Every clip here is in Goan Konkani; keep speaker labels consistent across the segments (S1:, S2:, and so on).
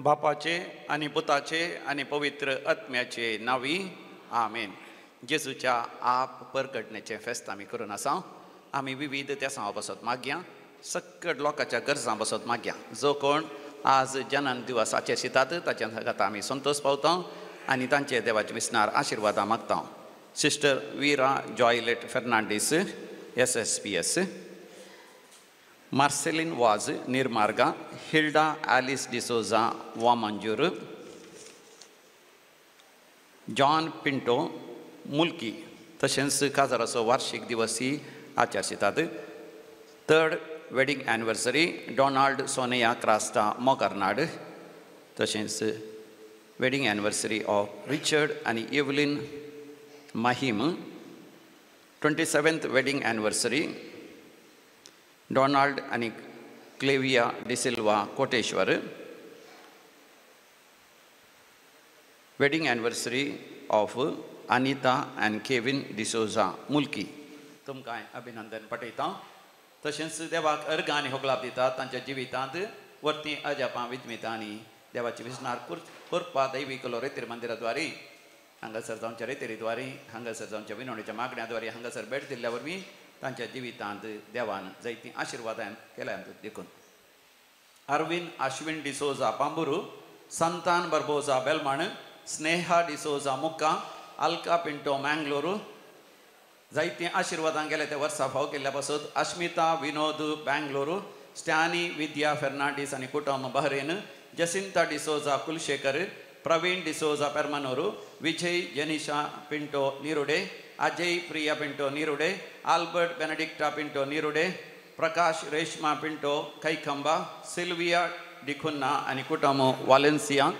S1: बापाचे आनी पुताचे आनी पवित्र आत्म्याचे नांवी आमेन। जेजूच्या आप परगटण्याचें फेस्त आमी करून आसा। आमी विविध तेसां बसत मागया, सक्कड लोकांच्या गरजां बसत मागया। जो कोण आज जनन दिवसाचे शितात ताच्या सांगाता आमी संतोष पावता आनी तांचे देवाचे विसनार आशिर्वादां मागता। Sister Veera Joylet Fernandes S S P S, Marceline Vaz Nirmarga, Hilda Alice D'Souza Vamanjoor, John Pinto Mulki तशेंच काजाराचो वार्षिक दिवसी आचरितात। Third wedding anniversary Donald Sonia Crasta Mogarnad तशेंच वेडिंग एनिवर्सरी ऑफ रिचर्ड आनी Evelyn Mahim. 27th wedding anniversary Donald आनी Clevia D'Silva Koteshwar. Wedding anniversary of Anita and Kevin D'Souza Mulki. तुमकां अभिनंदन पठयता। तशेंच देवाक अर्घ आनी होगलाप दिता तांच्या जिवितांत वर्ती अजापां विजमिता आनी देवाची विसनार करपा दैवी कलो रेतीर मंदिराद्वारी हांगासर जावच्या रेतीरीद्वारी हांगासर जावच्या विनवणीच्या मागण्या द्वारी हांगासर भेट दिल्ल्या वरवीं तांच्या जिवितांत देवान जायतीं आशिर्वादां केल्या देखून। अरविंद आश्विन डिसोजा पांबुरू, संतान बर्बोजा बेलमाण, स्नेहा डिसोजा मुक्का, अल्का पिंटो मँगलोरू जायतीं आशिर्वादां गेले ते वर्सा फाव केल्ल्या पासत। अश्मिता विनोद बँगलोरू, स्टॅनी विद्या फेर्नांडीस आनी कुटुंब Bahrain, Jacinta D'Souza Kulshekar, Praveen D'Souza Permanur, Vijay Janisha Pinto Nirude, Ajay Priya Pinto Nirude, Albert Benedicta Pinto Nirude, Prakash Reshma Pinto Kaikamba, Sylvia D'Cunha आनी कुटुंब वालेन्सिया,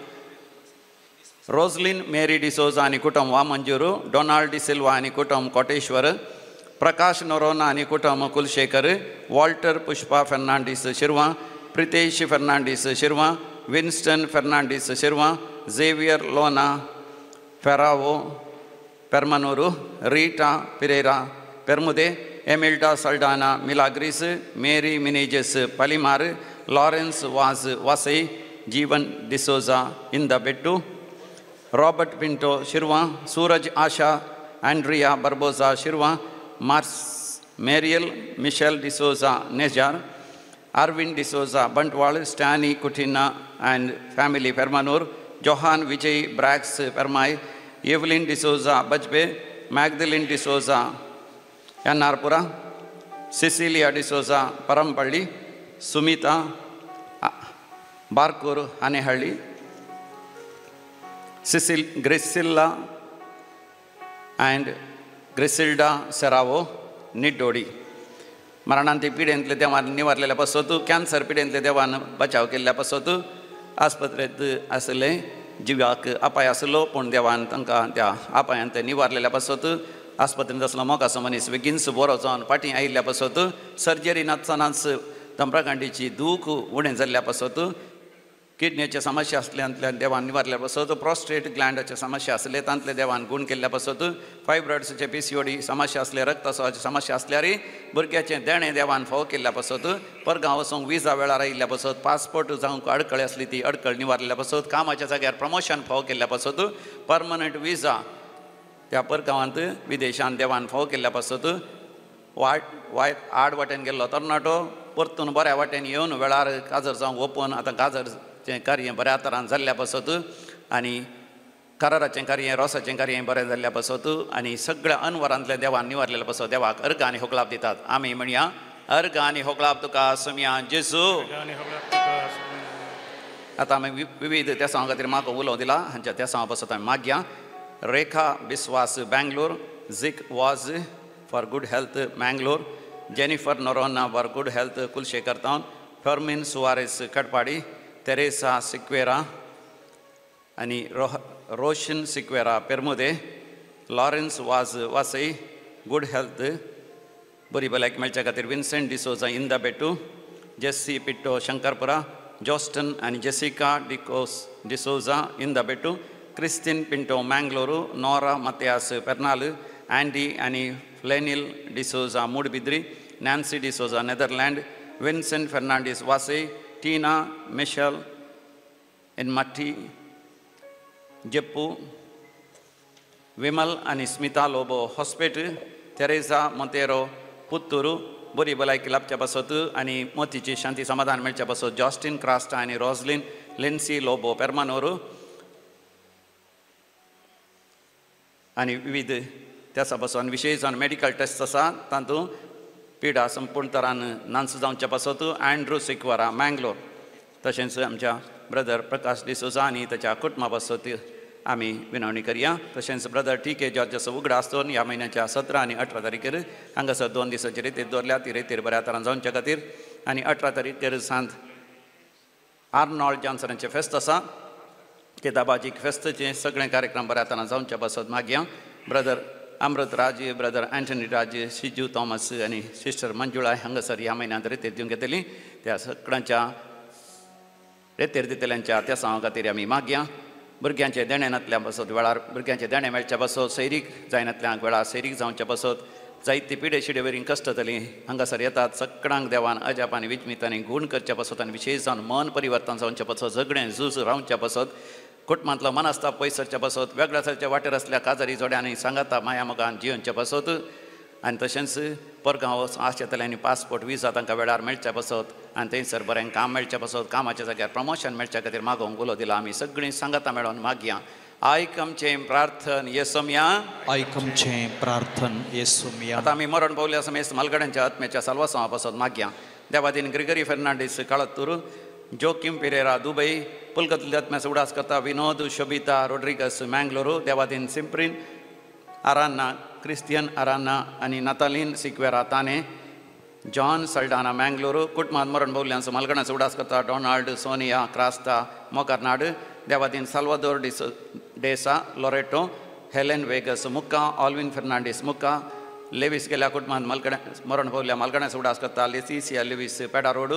S1: रोजलिन मेरी डिसोजा आनी कुटुंब वामंजूरू, डोनाल्ड डिसिल्वा आनी कुटुंब कोटेश्वर, प्रकाश नोरोना आनी कुटुंब Kulasekhara, Walter Pushpa Fernandes Shirva, Pritesh Fernandes Shirva, Winston Fernandes Shirva, Xavier Lona Ferrao Permanur, Rita Pereira Permude, Emilda Saldanha Milagres, Mary Menezes Palimar, Lawrence Vaz Vasai, Jeevan D'Souza Indabettu, Robert Pinto Shirva, Suraj Asha Andrea Barbosa Shirva, Mars Mariel Michelle D'Souza Nejar, Arvind D'Souza Bantwal, Stany Kutina and family Permanur, Johan Vijay Brax Permai, Evelyn D'Souza Bajpe, Magdalene D'Souza N R Pura, Cecilia D'Souza Parampalli, Sumita Barkur Hanehalli, Cecil Grisilla and Grisilda Serrao Niddodi. मरणांती पिडेंतले देवान निवारलेल्या पासत, कॅन्सर पिडेंतले देवान बचाव केल्ल्या पासत, आस्पत्रेंत आसले जिवाक अपाय आसलो पूण देवान तांकां त्या अपायांत निवारलेल्या पासत, आस्पत्रेंत आसलो मोगाचो मनीस बेगीनच बरो जावन फाटीं आयिल्ल्या पासत, सर्जरी नासतनाच धम्रकांडीची दूख उणें जाल्ल्या पासत, किडनेचे समस्या आसल्यांतल्यान देवान निवारल्या पासत, प्रोस्टेट ग्लँडाचे समस्या आसले तांतले देवान गूण केल्ल्या पासत, फायब्रॉइड्सचे PCOD समस्या आसले, रक्तस्रावाची समस्या आसल्यार भुरग्याचें देणें देवान फावो केल्ल्या पासत, परगांव वचूंक विजा वेळार आयिल्ल्या पासत, पासपोर्ट जावंक अडकळ आसली ती अडकळ निवारल्या पासत, कामाच्या जाग्यार प्रमोशन फावो केल्ल्या पासत, परमनंट विजा त्या परगांवांत विदेशांत देवान फावो केल्ल्या पासत, वाट वायट आड वाटेन गेल्लो तरणाटो परतून बऱ्या वाटेन येवन वेळार काजर जावंक ओपन आतां काजर चें कार्य बऱ्या तरान जाल्ल्या पासत आनी कराराचें कार्य रोसाचें कार्य बरें जाल्ल्या पासत आनी सगळ्या अनवरांतल्या देवान निवारलेल्या पासत देवाक अर्घ आनी होगलाप दितात। आमी म्हणया अर्घ आनी होगलाप तुका समिया जेजू। आतां आमी विविध तेसांव खातीर म्हाका उलोवं दिला हांच्या तेसांव पासत आमी मागया। Rekha Biswas Bangalore, Zik Vaz for good health Mangalore, Jennifer Noronha for good health Kulshekar town, Fermin Soares Katpadi, Teresa Sequeira आनी Roshan Sequeira Permude, Lawrence Vaz Vasai good health बरी भलायकी मेळच्या खातीर Vincent D'Souza Indabettu, Jessy Pitto Shankarpura, Joston आनी Jessica D'Cos D'Souza Indabettu, Christine Pinto Mangalore, Nora Mathias Pernal, Andy आनी Flenil D'Souza Moodbidri, Nancy D'Souza Netherland, Vincent Fernandes Vasai, Tina Michelle Enmatti Jeppu, Vimal आनी स्मिता लोबो हॉस्पेट, तेरेजा मोंतेरो पुत्तुरू, बरी भलायकी लाभच्या पासत आनी मोतीची शांती समाधान मेळच्या पासत जॉस्टीन क्रास्टा आनी रोजलीन लिन्सी लोबो पेर्मानोरू आनी विविध त्याचा पासून विशेष जावन मेडिकल टेस्ट आसा तातूंत पिडा संपूर्ण तरान नांस जावच्या पासत अँड्रू सिक्वरा मँगलोर, तशेंच आमच्या ब्रदर प्रकाश डिसोजा आनी ताच्या कुटुंबा पासत आमी विनवणी करया. तशेंच ब्रदर टी के जॉर्जाचो उगडास दवरून ह्या म्हयन्याच्या 17 आनी 18 तारखेर हांगासर 2 दिसांची रेतीर दवरल्या, ती रेतीर बऱ्या तरान जावच्या खातीर आनी 18 तारखेर सांत आर्नॉल्ड जॉन्सनाचें फेस्त आसा, ते दाबाजीक फेस्ताचें सगळें कार्यक्रम बऱ्या तरान जावच्या पासत मागया. Brother Amrit Raj, brother Antony Raj, Shiju Thomas आनी सिस्टर मंजुळा हांगासर ह्या म्हयन्यांत रेतीर दिवंक येतली, त्या सगळ्यांच्या रेतीर दितल्यांच्या त्या सांवा खातीर आमी मागया. भुरग्यांचें देणें नातल्या पासत वेळार भुरग्यांचें देणें मेळच्या पासत, सैरीक जायनातल्यांक वेळार सैरीक जावच्या पासत, जायती पिडे शिडे वरीं कश्ट जातलीं हांगासर येतात सगळ्यांक देवान अजाप आनी विजमीत आनी गूण करच्या पासत आनी विशेष जावन मन परिवर्तन जावच्या पासत, झगडें झूज रावच्या पासत, कुटुंबांतलो मनस्ताप पयस सरच्या पासत, वेगळ्या सरच्या वाटेर आसल्या काजारी जोड्यांनी सांगाता माया मोगान जियोवच्या पासत आनी तशेंच परगांव आशेतल्यांनी पासपोर्ट विजा तांकां वेळार मेळच्या पासत आनी थंयसर बरें काम मेळच्या पासत, कामाच्या जाग्यार प्रमोशन मेळच्या खातीर मागोवंक उलो दिला. आमी सगळीं सांगाता मेळोन मागया. आयक आमचें प्रार्थन येसोमया,
S2: आयक आमचें प्रार्थन येसोमया.
S1: आतां आमी मरण पावल्या समेस्त मालगड्यांच्या आत्म्याच्या साल्वासांवा पासत मागया. देवादीन ग्रिगरी फेर्नांडीस काळत्तूर, जोकीम पिरेरा दुबई, पुलकतल्या आत्म्याचो उडास करता विनोद शोबिता रोड्रिगस मँगलोरू, देवादीन सिम्प्रीन आरान्ना, क्रिस्तियन आरान्ना आनी नातालीन सिक्वेरा ताने, जॉन सल्डाना मँगलोरू, कुटुंबांत मरण पावल्यांचो मालगणाचो उडास करता डोनाल्ड सोनिया क्रास्ता मोकरनाड, देवादीन साल्वादोर डेसा लोरेटो, हेलेन वेगस मुक्का, ऑल्विन फेर्नांडीस मुक्का, लेवीस गेल्या कुटुंबांत मालगड्या मरण पावल्या मालगणाचो उडास करता लेसिसिया लेवीस पेडा रोड,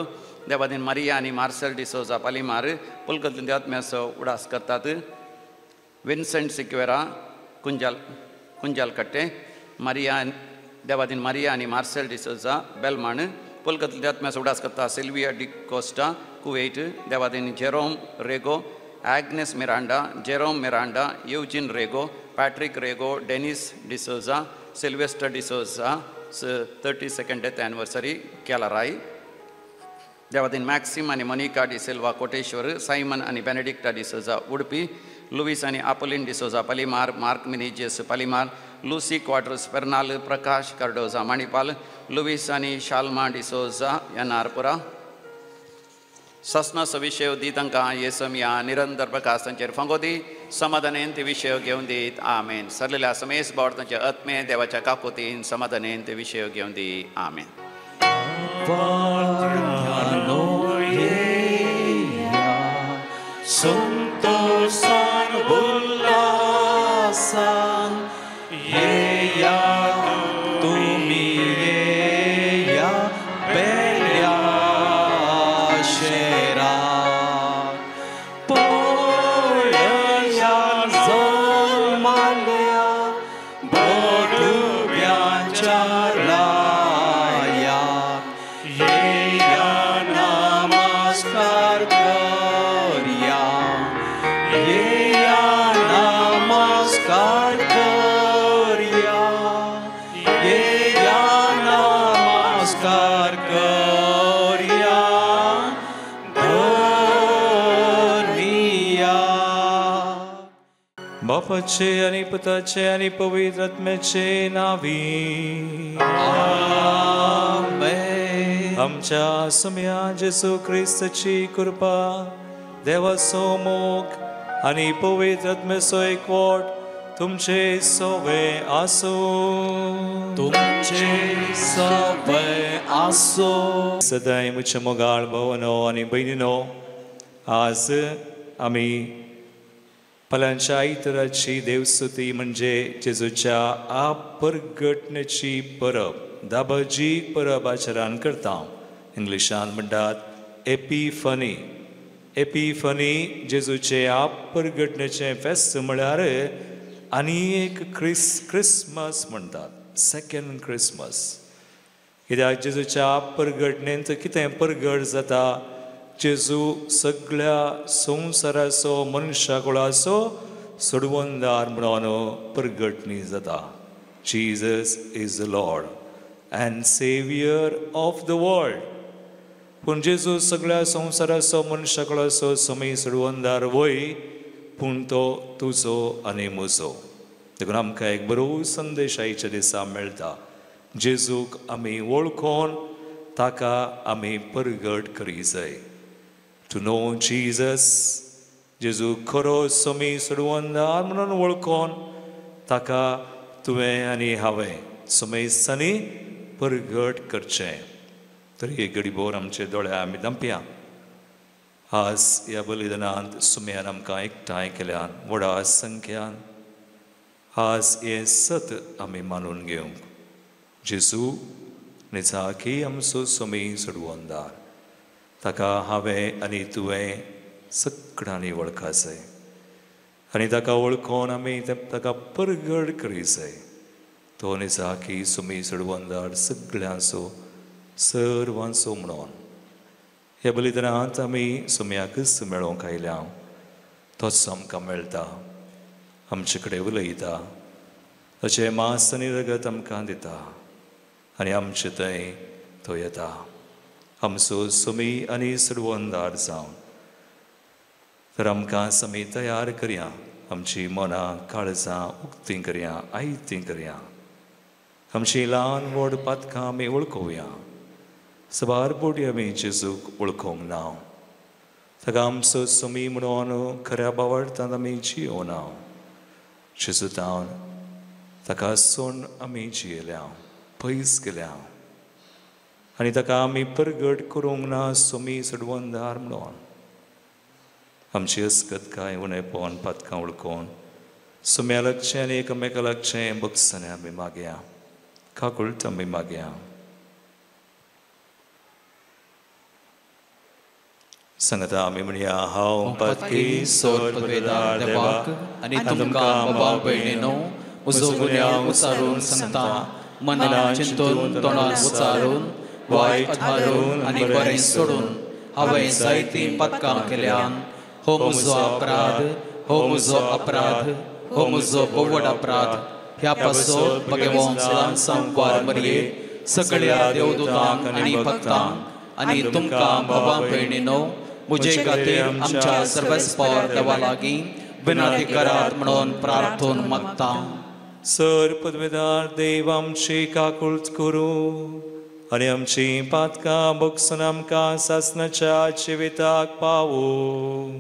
S1: देवादीन मारिया आनी मार्सेल डिसोजा पालिमार, पुलकतल्या आत्म्याचो उडास करतात विन्सेंट सिक्वेरा कुंजाल कट्टे, मारिया देवादीन मारिया आनी मार्सेल डिसोजा बेलमाण, पुलकतल्या आत्म्याचो उडास करता सिल्विया डिकोस्टा कुवेट, देवादीन Jerome Rego, Agnes Miranda, Jerome Miranda, Eugene Rego, Patrick Rego, Dennis D'Souza, Sylvester D'Souza 32nd death anniversary केलाराय, देवादीन मॅक्सिम आनी मोनिका डिसिल्वा कोटेश्वर, सायमन आनी बेनेडिक्टा डिसोजा उडपी, लुवीस आनी Apolline D'Souza पालिमार, mark मिनेजियस पालिमार, Lucy Quadros Pernal, Prakash Cardozo Manipal, Luis आनी शाल्मा डिसोजा एनारपुरा. ससना सविशय दी तांकां येसमया निरंतर प्रकाश तांचेर फांगो दी, समाधानेन ते विशय घेवन दीत आमेन. सरलेल्या समेस बावड तांचे आत्मे देवाच्या काकोतीन समाधानेन ते विशय घेवन दी आमेन.
S2: संतोषान उल्हासान येया तुमी येया बेल्या शेराक, पळया जल्माल्या बोडव्यांच्या रायाक, येया नमस्कार करया, येया नमस्कार करया, येया नमस्कार करया धनिया.
S3: बापाचे आणि पुताचे आणि पवित्र आत्म्याचे नावी
S2: आमेन.
S3: आमच्या सुम्या जेसू क्रिस्ताची कृपा, देवाचो मोग आणि पवित्र आत्म्याचो एकवट तुमचे सोवे आसूं,
S2: तुमचे सवे आसूं.
S3: सदांय म्हज्या मोगाळ भवनो आनी भयणीनो, आज आमी फाल्यांच्या आयताराची देवस्तुती म्हणजे जेजूच्या आपरगटण्याची परब, दाबाजी परब आचरण करता. इंग्लिशान म्हणटात एपिफनी. एपिफनी जेजूचे आपरघटनेचें फेस्त म्हळ्यार आनी एक क्रिसमस म्हणटात, सेकंड क्रिसमस. कित्याक जेजूच्या परगटणेंत कितें परगट जाता, जेजू सगळ्या संवसाराचो मनशा कुळाचो सोडवणदार म्हणून परगटणी जाता. Jesus is the Lord and saviour of the world. पूण जेजू सगळ्या संवसाराचो मनशा कुळाचो समय सोडवणदार वय, पूण तो तुजो आनी म्हजो. देखून आमकां एक बरो संदेश आयच्या दिसा मेळटा. जेजूक आमी वळखोन ताका आमी परगट करी जाय. टू नो जीजस, जेजू खरो समी सोडवणदार म्हणून वळखोन ताका तुवें आनी हांवें समेस्तांनी परगट करचें. तरी एक घडीभर आमचे दोळे आमी धांपया. आज ह्या बलिदानांत सुम्यान आमकां एकठांय केल्यान व्हडा संख्यान. आज हें सत आमी मानून घेवंक जेजू निजाकी आमचो समी सोडवणदार, ताका हांवें आनी तुवें सगळ्यांनी वळखाचें आनी ताका वळखोन आमी ताका परगड करी जाय. तो निजाकी समी सोडवणदार सगळ्यांचो सर्वांचो म्हणून ह्या बलिदानांत आमी सुम्याकच मेळोवंक आयल्या. तोच आमकां मेळटा, आमचे कडेन उलयता, ताचें मांस आनी रगत आमकां दिता आनी आमचे थंय तो येता आमचो समी आनी सोडवणदार जावन. तर आमकां समी तयार करया, आमची मनां काळजां उक्तीं करया, आयतीं करया, आमची ल्हान व्हड पातकां आमी वळखोवया. सबार बोडी आमी जेजूक वळखोवंक ना, ताका आमचो समी म्हणून खऱ्या बावडटान आमी जियोना. जेजूतान ताका सोण आमी जियेल्या, पयस गेल्या आनी ताका आमी परगट करूंक ना समी सोडवणदार म्हणून. आमची अस्कत कांय उणेपण पातकां वळखून सुम्या लागचें आनी एकामेका लागचें बगसणें आमी मागया, काकुळट आमी मागया. सांगता आमी म्हणया, हांव पातकी सोर पदवेदार देवाक
S2: आनी तुमकां बाबा भयणीनो म्हजो गुन्यांव उचारून सांगता, मनान चिंतून तोंडान उचारून वायट हारून आनी बरें सोडून हांवें जायतीं पातकां केल्यान. हो म्हजो अपराध, हो म्हजो अपराध, हो म्हजो व्हड अपराध. ह्या पासत भगवान सदां संवार मरये सगळ्या देवदूतांक आनी भक्तांक आनी तुमकां बाबा भयणीनो म्हजे खातीर आमच्या सर्वेस्पर देवा लागीं विनंती करात म्हणून प्रार्थून मागता.
S3: सर पदवेदार देव आमची काकुळट करूं आनी आमची पातकां बगसून आमकां सासणाच्या जिविताक पावूं.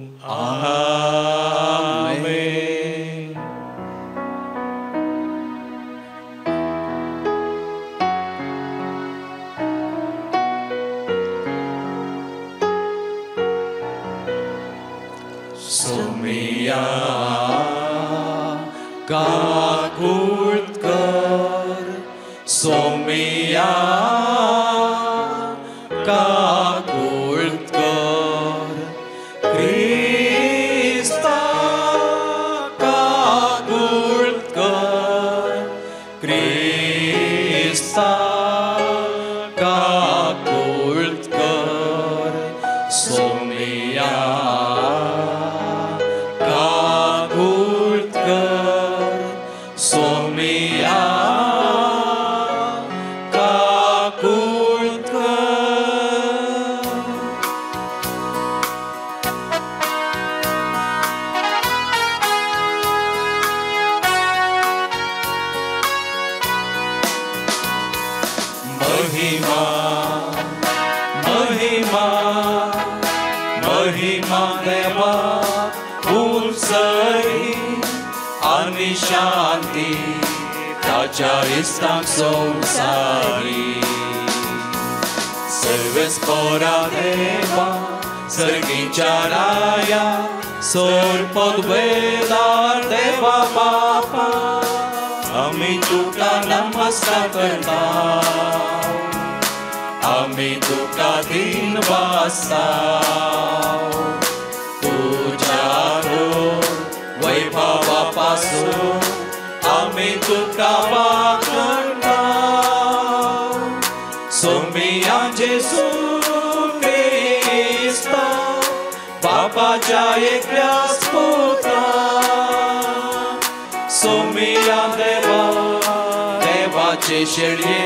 S3: आमेन.
S2: सोमिया काकुळट कर, सोमिया काकुळट कर, क्रिस्ता काकुळट कर, क्रिस्ता काकुळट कर, सोमिया काकुळट कर, सोमिया काकुळट कर. महिमा महिमा महिमा देवा उंचरी आनी शांती ताच्या इश्टांक संवसारी. सर्वेस्परा देवा सर्गीच्या राया सर पदवेदार देवा बापा आमी तुका नमस्कार करता, आमी तुका दिन वासता. तुका वाखाणता सोमिया जेजू क्रिस्ता बापाच्या एकल्याच पुता सोमिया देवा देवाचे शेळये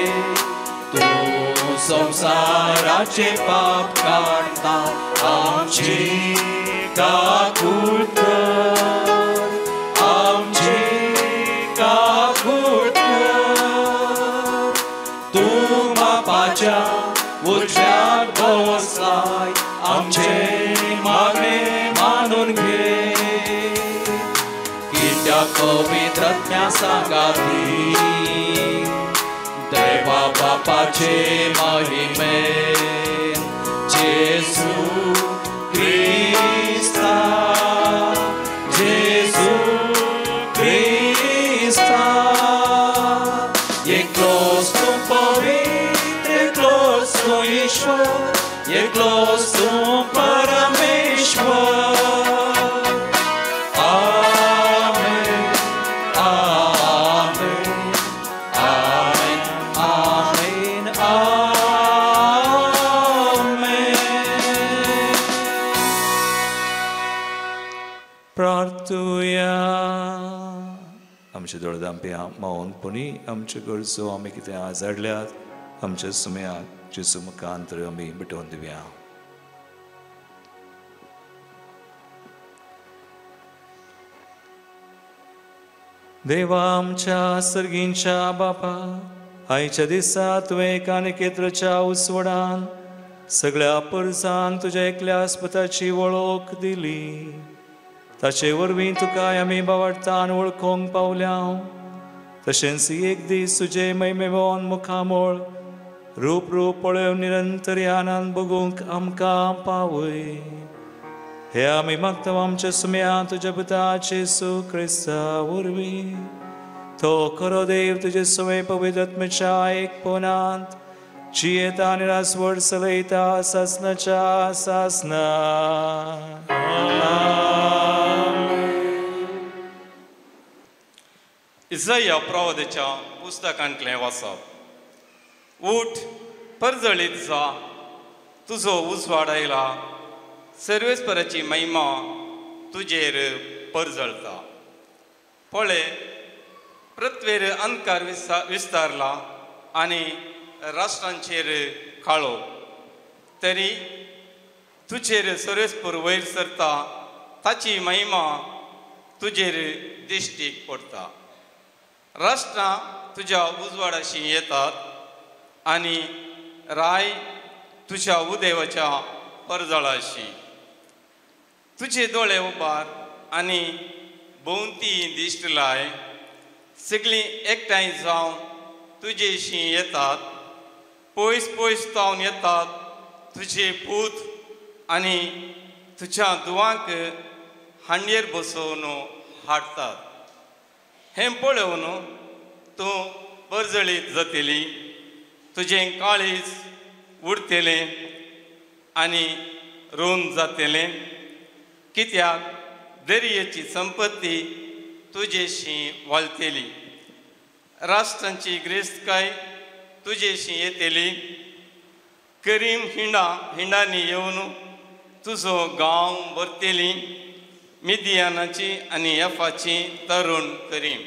S2: तूं संवसाराचे पाप काडटा आमची काकूट कर आमची काकूट कर तूं बापाच्या उजव्याक बसलाय आमचे मागणे मानून घे कित्याक पवित्रत्म्या सांगाती देवा बापाचे महिमेन जेजू क्रिस्ता जेजू क्रिस्ता एकलोच तूं पवित्र एकलोच तूं ईश्वर एकलोच तूं परमेश्वर आमेन आमेन आमेन आमेन आमेन.
S3: प्रार्थुया. आमचे दोळे धांपया मौनपणी आमच्यो गरजो आमी कितें आजाडल्यात आमच्या सुम्याक जेजू मुखांतर आमी भेटोवन दिवया. देवा आमच्या सर्गींच्या बापा, आयच्या दिसा तुवें एकानिकेत्राच्या उसवडान सगळ्या परजांक तुज्या एकल्या आस्पताची वळख दिली. ताचे वरवीं तुका आमी बावडतान वळखूंक पावल्या. तशेंच एक दीस तुजे महिमेवन मुखामळ रूप रूप पळोवन निरंतर आनंद बगूंक आमकां पावय. हे आमी मागता आमच्या सुम्या तुज्या पुता जेजू क्रिस्ता वरवीं. तो खरो देव तुजे सुमे पवित्र आत्म्याच्या एकपणांत जियेता आनी रासवड चलयता सासनाच्या सासना.
S4: इजया प्रवादाच्या पुस्तकांतलें वाचप. उठ परजळीत जा, तुजो उजवाड आयला, सर्वेस्पराची महिमा तुजेर परजळता. पळय पृथ्वेर अंधकार विस्तारला आनी राष्ट्रांचेर काळो, तरी तुजेर सर्वेस्पर वयर सरता, ताची महिमा तुजेर दिश्टीक पडटा. राष्ट्रां तुज्या उजवाडाशी येतात आनी राय तुज्या उदेवाच्या परजळाशी. तुजे दोळे उबार आनी भोंवती दिश्ट लाय, सगळीं एकठांय जावन तुजेशी येतात, पयस पयस जावन येतात तुजे पूत आनी तुज्या दुवांक हांडयेर बसोवन हाडटात. हें पळोवन तूं परजळीत जातली, तुजें काळीज उरतलें आनी रोवन जातलें, कित्याक दर्येची संपत्ती तुजेशी वाळतली, राष्ट्रांची गिरेस्तकाय तुजेशी येतली. करीम हिंडांनी येवन तुजो गांव भरतली, मिदियानाची आनी एफाची तरुण करीम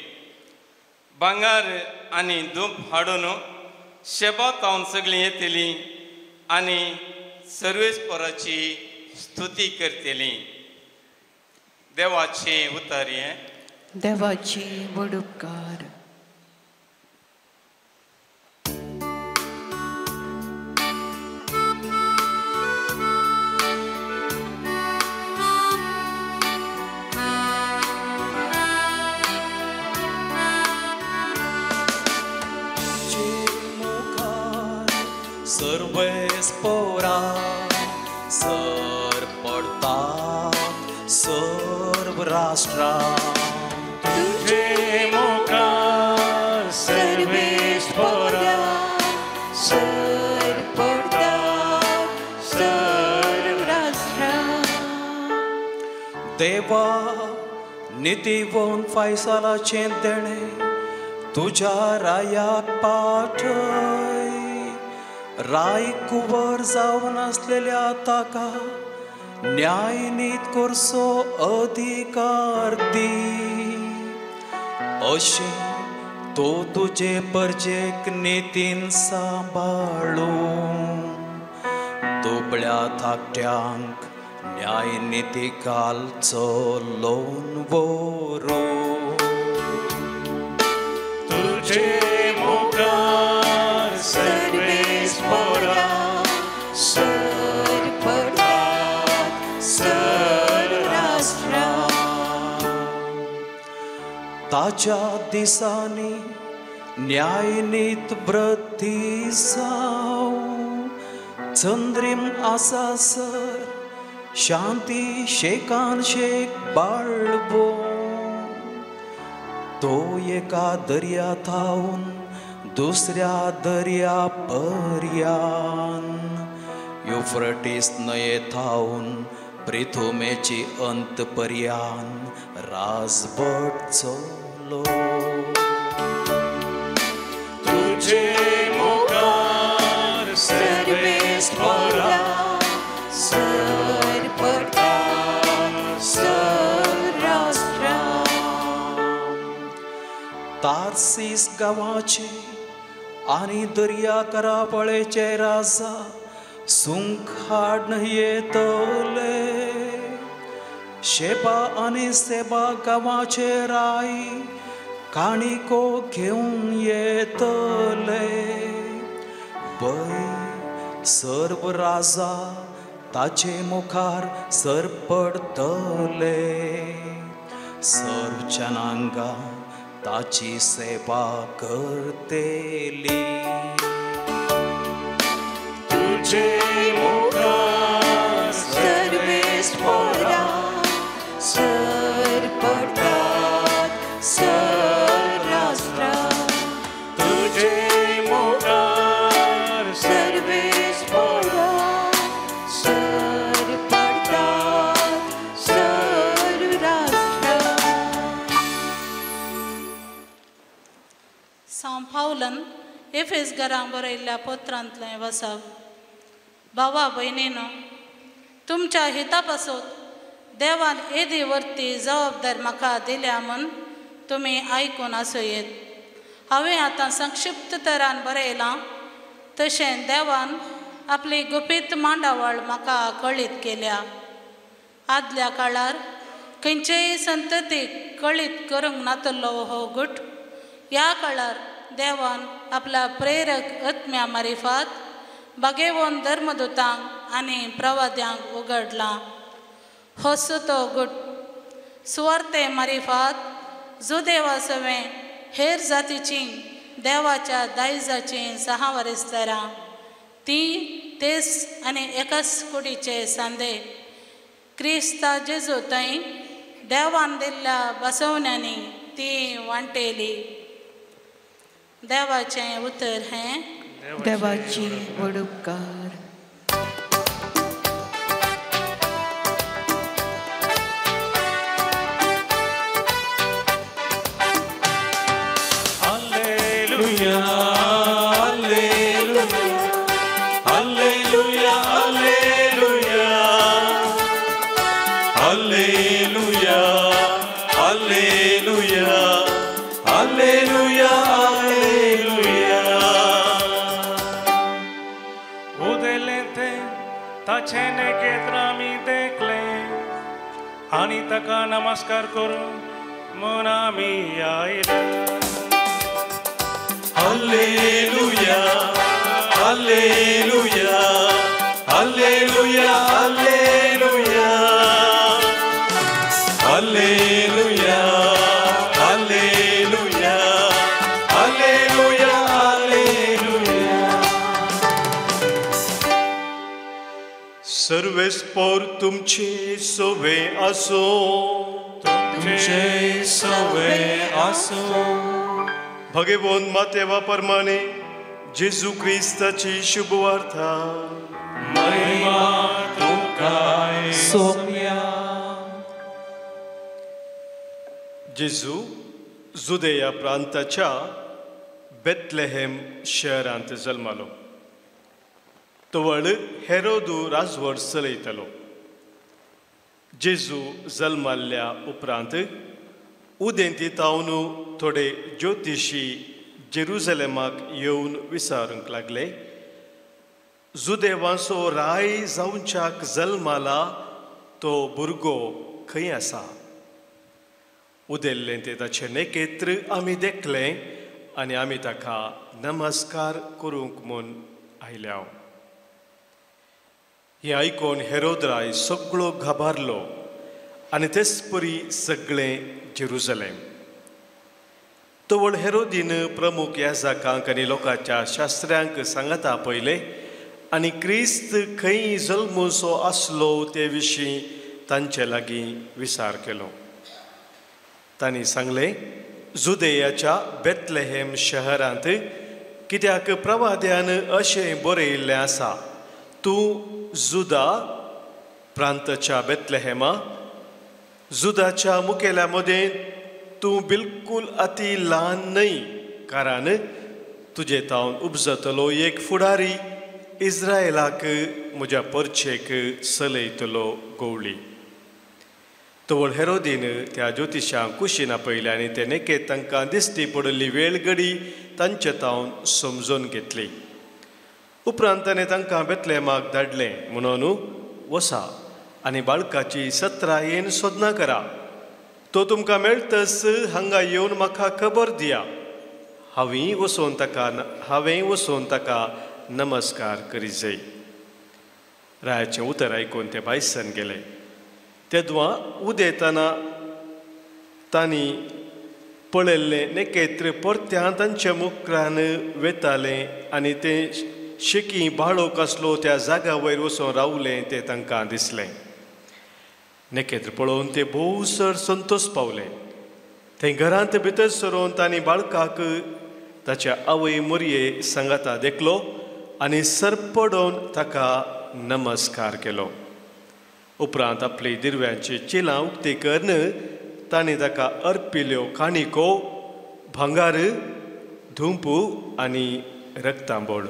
S4: भांगर आनी धूप हाडून शेबा तावन सगळीं येतली आनी सर्वेस्पराची स्तुती करतली. देवाचे उतर हें.
S5: देवाची व्हड उपकार.
S2: सर्वेस्पोरा सर पडतात सर्व राष्ट्रां
S5: तुजे मुखार सर्वेस्पोरा सर पडतात सर्व राष्ट्रां.
S2: देवा नितीवन फायसालाचें देणें तुज्या रायाक पाठय राय कुंवर जावन आसलेल्या ताका न्यायनीत करचो अधिकार दी अशें तो तुजे परजेक नितीन सांबाळूं दुबळ्या धाकट्यांक न्यायनिती घाल चलोवन व्हरूं
S6: तुझे मुखार सर्वेस्पोरा
S5: सर पडतात सर राष्ट्रां
S2: ताच्या दिसांनी न्यायनीत वृद्धी जावं चंद्रीम आसासर शांती शेकान शेक बाळबो तो एका दर्या थावन दुसऱ्या दर्या पर्यान युफ्रटीस न्हंये थावन पृथुमेची अंत पर्यान राजभट चलो
S6: तुझे मुखार सर्वेस्पोरा
S5: सर पडतात सर राष्ट्रां
S2: तार्सीस गांवाचे आनी दर्या करावळेचे राजा सुंक हाडन येतले शेबा आनी सेबा गांवाचे राय काणिको घेवन येतले पय सर्व राजा ताचे मुखार सरपडतले सर्व जनांगां ताची सेवा करतली
S6: तुझे मुखार
S5: सर्वेस्पोरा सर पडतात सर राष्ट्रां
S6: तुझे मुखार
S5: सर्वेस्पोरा सर पडतात सर राष्ट्रां
S7: सांव पावलान एफेस घरां बरयल्ल्या पत्रांतलें वसप. भावा भयणीनो, तुमच्या हिता पासून देवान येदी वरती जबाबदार म्हाका दिल्या म्हूण तुमी आयकून आसूं येत. हांवें आतां संक्षिप्त तरान बरयलां तशें देवान आपली गुपीत मांडावळ म्हाका कळीत केल्या. आदल्या काळार खंयचेय संततीक कळीत करूंक नातलो हो गुट ह्या काळार देवान आपल्या प्रेरक आत्म्या मारिफात बागेवन धर्मदूतांक आनी प्रवाद्यांक उगडला. होसो तो गुट सुवार्ते मारिफात जुदेवा सवें हेर जातीची देवाच्या दायजाची सहावारिसदारां ती तेच आनी एकाच कुडीचे सांदे क्रिस्ता जेजू थंय देवान दिल्ल्या बसवण्यांनी ती वांटेली. देवाचें उतर हें
S5: देवाची वडुपकार.
S6: Alleluia, alleluia, alleluia, alleluia, alleluia, alleluia, alleluia, alleluia.
S8: उदेलें तें ताचें नेकेत्र आमी देखलें आनी ताका नमस्कार करूं म्हूण आमी आयले.
S6: Alleluia, alleluia, alleluia, alleluia, alleluia, alleluia, alleluia, alleluia.
S4: सर्वेस्पोर तुमचे सोवे आसो,
S6: तुमचे सवे आसो.
S4: भगवान मातेवा परमाने जेजू क्रिस्ताची शुभवार्ता.
S6: महिमा तुकाय
S2: सोम्या.
S4: जेजू जुदेया प्रांताच्या बेथलेहेम शहरांत जल्मालो. तवळ हेरोदू राजवट चलयतालो. जेजू जल्माल्ल्या उपरांत उदेंती तावन थोडे ज्योतिशी जेरुजलेमाक येवन विचारूंक लागले, जुदेवांचो राय जावच्याक जल्माला तो भुरगो खंय आसा? उदेल्लें तें ताचें नेकेत्र आमी देखलें आनी आमी ताका नमस्कार करूंक म्हूण आयल्या. हें आयकून हेरोद राय सगळो घाबारलो आनी तेच परी सगळें जेरुजलेम. तवळ हेरोदीन प्रमुख याजकांक आनी लोकांच्या शास्त्र्यांक सांगाता पयले आनी क्रिस्त खंय जल्मसो आसलो ते विशीं तांचे लागीं विचार केलो. तांणी सांगलें, जुदेयाच्या बेथलेहेम शहरांत, कित्याक प्रवाद्यान अशें बरयिल्लें आसा, तूं जुदा प्रांताच्या बेथलेहेमा, जुदाच्या मुखेल्या मदें तूं बिलकूल अती ल्हान न्हय, कारण तुजे तावन उपजतलो एक फुडारी इस्रायलाक म्हज्या परचेक चलयतलो गवळी. तवळ हेरोदीन त्या ज्योतिशांक कुशीन आपयले आनी ते नेकेत तांकां दिश्टी पडिल्ली वेळ घडी तांचे तावन समजून घेतली. उपरांत ताणें तांकां बेथलेहेमाक धाडलें म्हणून, वसा आनी बाळकाची सत्रायेन सोदना करा, तो तुमकां मेळटच हांगा येवन म्हाका खबर दिया, हांवें वचून ताका नमस्कार करी जाय. रायाचें उतर आयकून ते भायसन गेले. तेदवा उदेतना तांणी पळयल्लें नेकेत्र परत्यान तांच्या मुखारान वेतालें आनी तें शेकी बाळोक आसलो त्या जाग्या वयर वचून रावलें तें तांकां दिसलें. नेकेत्र पळोवन ते भोव सर संतोश पावले. थंय घरांत भितर सरून तांणी बाळकाक ताच्या आवय मोरये सांगाता देखलो आनी सरपडोवन ताका नमस्कार केलो. उपरांत आपली दिरव्यांची चिलां उक्ती करून तांणी ताका अर्पिल्यो काणिको, भांगार, धुंपू आनी रक्तांबोळ.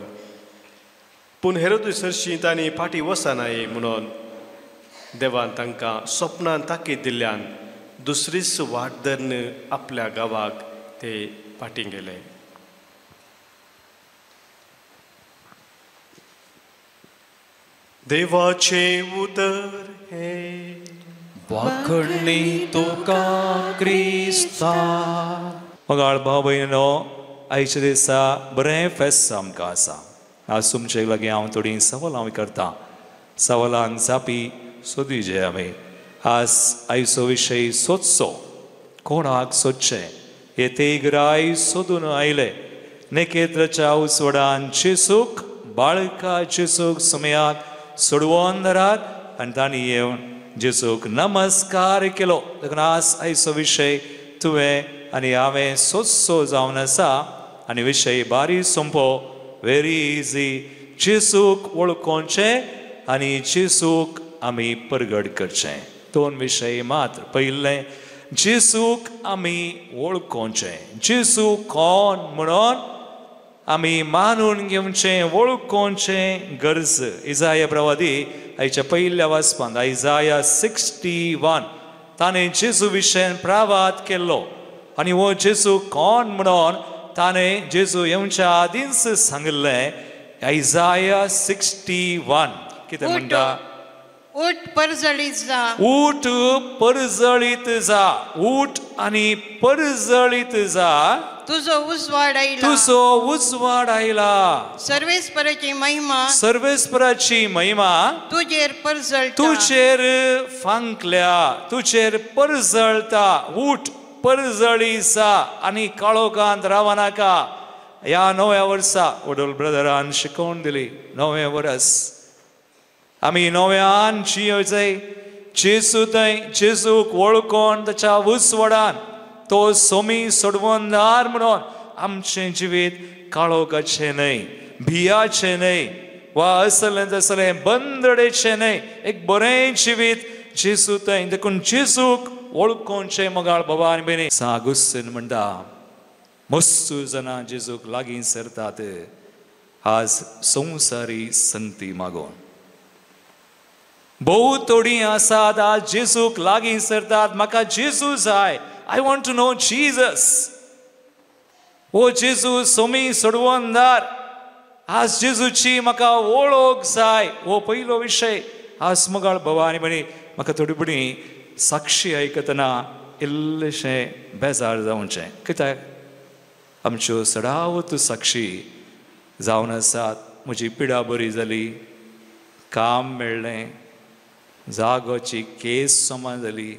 S4: पूण हेरोदू सरशीं तांणी फाटीं वचनाय म्हणून देवान तांकां सपनान ताकीद दिल्ल्यान दुसरीच वाट धरून आपल्या गांवाक ते फाटीं गेले. देवाचें उतर हें.
S2: वाखणी तुका क्रिस्ता.
S3: मोगाळ भाव भयणीनो, आयच्या दिसा बरें फेस्त आमकां आसा. आज तुमचे लागीं हांव थोडीं सवालां करता, सवालांक जापी सोदी जे आमी. आज आयचो विशय सोदचो, कोणाक सोदचें? हे तेगराय सोदून आयले नेकेत्राच्या उजवाडान जेजूक, बाळका जेजूक सुमयाक सोडवून धरात आनी तांणी येवन जेजूक नमस्कार केलो. देखून आज आयचो विशय तुवें आनी हांवें सोदचो जावन आसा आनी विशय बारी सोंपो, वेरी इजी. जेजूक वळखोवचें आनी जेजूक आमी परगट करचें. दोन विशय मात्र. पयलें, जेजूक आमी वळखोवचें. जेजू कोण म्हणून आमी मानून घेवचें, वळखोवचें गरज. इजाया प्रवादी आयच्या पयल्या वाचपांत आयजाया 61 ताणें जेजू विशयान प्रावाद केल्लो आनी हो जेजू कोण म्हणून ताणें जेजू येवच्या आदींच सांगिल्लें. आयजाया 61 कितें म्हणटा?
S5: उठ परजळीत जा,
S3: उठ परजळीत जा, उठ आनी परजळीत जा,
S5: तुजो उजवाड आयला,
S3: तुजो उजवाड आयला,
S5: सर्वेस्पराची महिमा,
S3: सर्वेस्पराची महिमा
S5: तुजेर परजळटा,
S3: तुजेर फांकल्या, तुजेर परजळता. उठ परजळी जा आनी काळोखांत राव नाका. ह्या नव्या वर्सा वडोल ब्रदरान शिकोवन दिली, नवें वर्स आमी नव्यान जियोवचें. जेजू थंय जेजूक वळखोन ताच्या उजवाडान तो सोमी सोडवणदार म्हणून आमचें जिवीत काळोखाचें न्हय, भियाचें न्हय, वा असलें तसलें बंदडेचें न्हय, एक बरें जिवीत जेजू थंय. देखून जेजूक वळखोवचें मोगाळ बाबा आनी भयणी. सागुस्तीन म्हणटा, मस्तू जाणां जेजूक लागीं सरतात आज संवसारी संगती मागोवन. भोव थोडीं आसात आज जेजूक लागीं सरतात, म्हाका जेजू जाय, I want to know Jesus. ओ जेजू सोमी सोडवणदार, आज जेजूची म्हाका वळख जाय. हो पयलो विशय. आज मोगाळ भावा आनी भयणी, म्हाका थोडी भुरगीं साक्षी आयकतना इल्लेशें बेजार जावचें, कित्याक आमच्यो सडावत साक्षी जावन आसात. म्हजी पिडा बरी जाली, काम मेळ्ळें, जागोची केस समा जाली,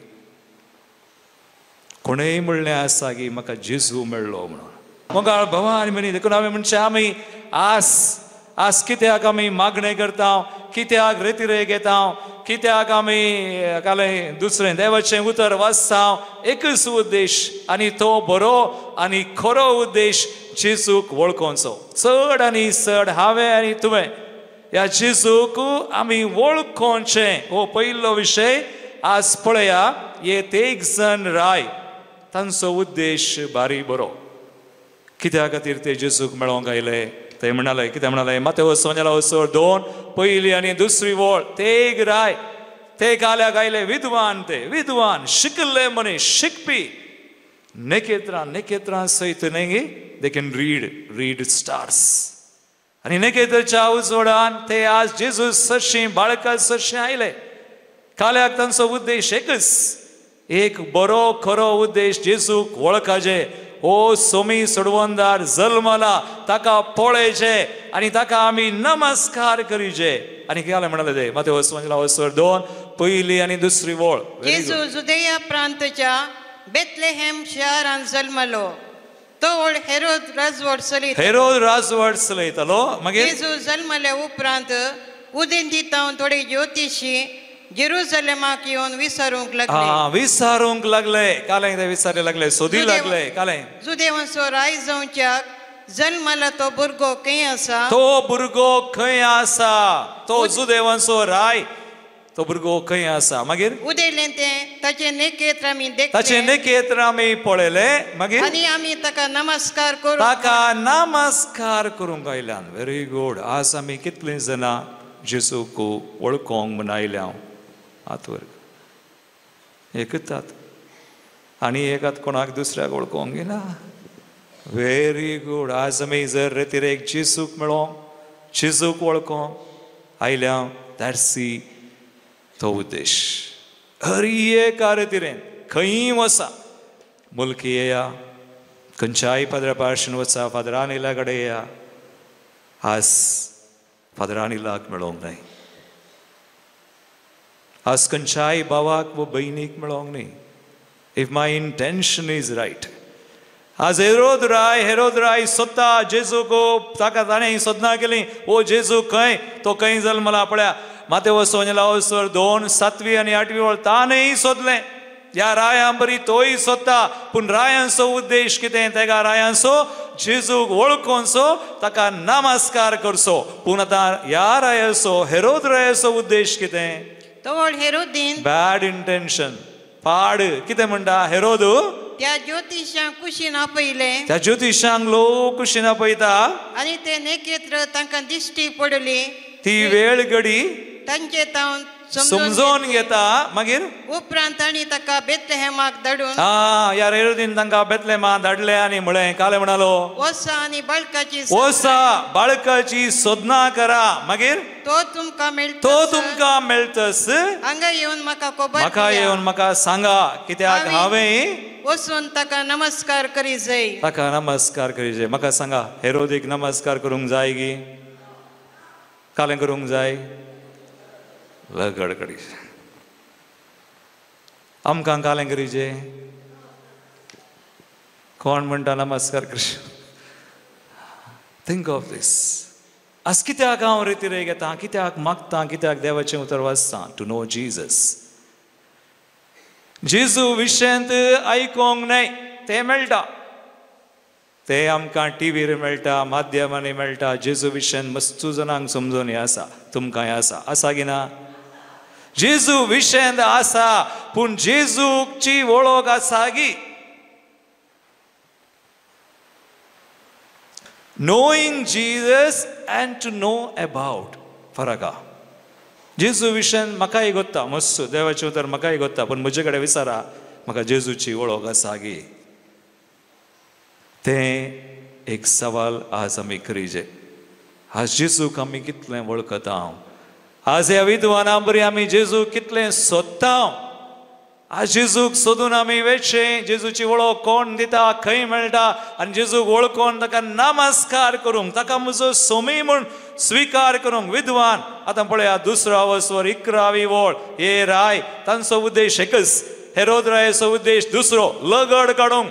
S3: कोणेय म्हणलें आसा की म्हाका जेजू मेळ्ळो म्हणून. मोगाळ भावा आनी भयणी, देखून हांवें म्हणचें आमी आस आज कित्याक आमी मागणें करता, कित्याक रेतिरे घेता, कित्याक आमी काले दुसरें देवाचें उतर वाचता, एकच उद्देश आनी तो बरो आनी खरो उद्देश, जेजूक वळखोवचो. चड आनी चड हांवें आनी तुवें ह्या जेजूक आमी वळखोवचें. हो पयलो विशय. आज पळया हे तेग जण राय, तांचो उद्देश बारी बरो. कित्या खातीर ते जेजूक मेळोवंक आयले? ते म्हणाले, कितें म्हणाले? मातेवस 2 पयली आनी दुसरी वळ. तेग राय ते काल्याक आयले, विद्वान, ते विद्वान शिकल्ले मनीस, शिकपी, नखेत्रां नखेत्रां सयत न्ही, they can read read stars. आनी नखेत्राच्या उजवाडान ते आज जेजू सरशीं बाळका सरशीं आयले. काल्याक तांचो उद्देश एकच, एक बरो खरो उद्देश, जेजूक वळखाचें. ओ सोमी सोडवणदार जल्मला, ताका पळयचें आनी ताका आमी नमस्कार करीचे. आनी कितें म्हणाले ते? मातेवस 2 पयली आनी दुसरी वळ.
S5: जेजू जुदेया प्रांतच्या बेथलेहेम शहरांत जल्मलो, तो हेरोद राजवट चलयतालो.
S3: हेरोद राजवट चलयतालो. मागीर
S5: जेजू जल्मल्या उपरांत उदेंती तावन थोडे ज्योतिशी जेरुसलेमाक येवन विचारूंक लागले.
S3: विचारूंक लागले. कालें ते विचारले लागले, सोदी लागले. कालें
S5: जुदेवांचो राय जावच्याक जल्मला तो भुरगो खंय आसा,
S3: तो भुरगो खंय आसा, तो जुदेवांचो राय, तो भुरगो खंय आसा. मागीर
S5: उदेलें तें ताचें नखेत्र आमी देखलें,
S3: ताचें नखेत्र आमी पळयलें. मागीर
S5: आनी आमी ताका नमस्कार करूंक,
S3: ताका नमस्कार करूंक आयल्यान. Very good. आज आमी कितलीं जाणां जेजूक वळखोंक म्हूण आयल्या? हात वर एकतात आनी एकात कोणाक दुसऱ्याक वळखोंक येना. Very good. आज आमी जर रेतिरेक जेजूक मेळोंक, जेजूक वळखोंक आयल्या, that's सी तो उद्देश. हर एका रेतिरेन खंयी वसा, मुलकी येया, खंयच्याय फादरा पार्शन वचा, फादर आनिला कडेन येया, आज फादर आनिलाक मेळोंक न्हय, आज खंयच्याय भावाक व भयणीक मेळोंक न्हय. If my intention is right. आज हेरोद राय, हेरोद राय सोदता जेजूक, ताका ताणें सोदना केली, ओ जेजू खंय, तो खंय जल्मला पळया. मातेवस 2 7वी आनी 8वी वळ ताणेंय सोदलें. ह्या रायां बरी तोय सोदता, पूण रायांचो उद्देश कितें? तेगा रायांचो जेजूक वळखोवचो, ताका नमस्कार करचो. पूण आतां ह्या रायाचो, हेरोद रायाचो उद्देश कितें?
S5: तवळ हेरोदीन
S3: बॅड इंटेन्शन, पाड. कितें म्हणटा हेरोद?
S5: त्या ज्योतिशांक कुशीन आपयलें,
S3: त्या ज्योतिशांक लोक कुशीन आपयता
S5: आनी ते नखेत्र तांकां दिश्टी पडली,
S3: ती वेळ घडी
S5: तांचे तावन
S3: समजून घेता. मागीर
S5: उपरांत तांणी ताका बेथलेहेमाक धाडून,
S3: ह्या हेरोदीन तांकां बेथलेहेमाक धाडले आनी म्हळें, कालें म्हणालो,
S5: वसा आनी बाळकाची,
S3: वसा बाळकाची सोदना करा. मागीर
S5: तो तुमकां मेळटा,
S3: तो तुमकां मेळटस,
S5: हांगा येवन म्हाका खबर,
S3: म्हाका येवन म्हाका सांगा, कित्याक हांवें
S5: वचून ताका नमस्कार करी जाय,
S3: ताका नमस्कार करी जाय. म्हाका सांगा, हेरोदीक नमस्कार करूंक जाय गी? कालें करूंक जाय? लगड करी. आमकां कालें करीचे? कोण म्हणटा नमस्कार कृष्ण? Think of this. आज कित्याक हांव रेतिरे घेता, कित्याक मागता, कित्याक देवाचें उतर वाचता? To know Jesus. जेजू विशयांत आयकोंक न्हय, तें मेळटा, ते आमकां टिवीर मेळटा, माध्यमांनी मेळटा. जेजू विशयान मस्तू जाणांक समजून हें आसा, तुमकां हें आसा, आसा की ना? जेजू विशयांत आसा, पूण जेजूची वळख आसा गी? Knowing Jesus and to know about फरक आहा. जेजू विशयान म्हाकाय गोत्ता मस्त देवाचें उतर म्हाकाय गोत्ता, पूण म्हजे कडेन विचारा म्हाका जेजूची वळख आसा गी? तें एक सवाल आज आमी करीजे. आज जेजूक आमी कितलें वळखता? आज ह्या विद्वाना बरी आमी जेजूक कितलें सोदता? आज जेजूक सोदून आमी वेचें, जेजूची वळख कोण दिता, खंय मेळटा, आनी जेजूक वळखून ताका नमस्कार करूंक, ताका म्हजो सोमी म्हूण स्विकार करूंक विद्वान. आतां पळया दुसरो अवस्वर 11वी वळ, हे राय तांचो उद्देश एकच, हेरोद रायाचो उद्देश दुसरो, लगड काडूंक.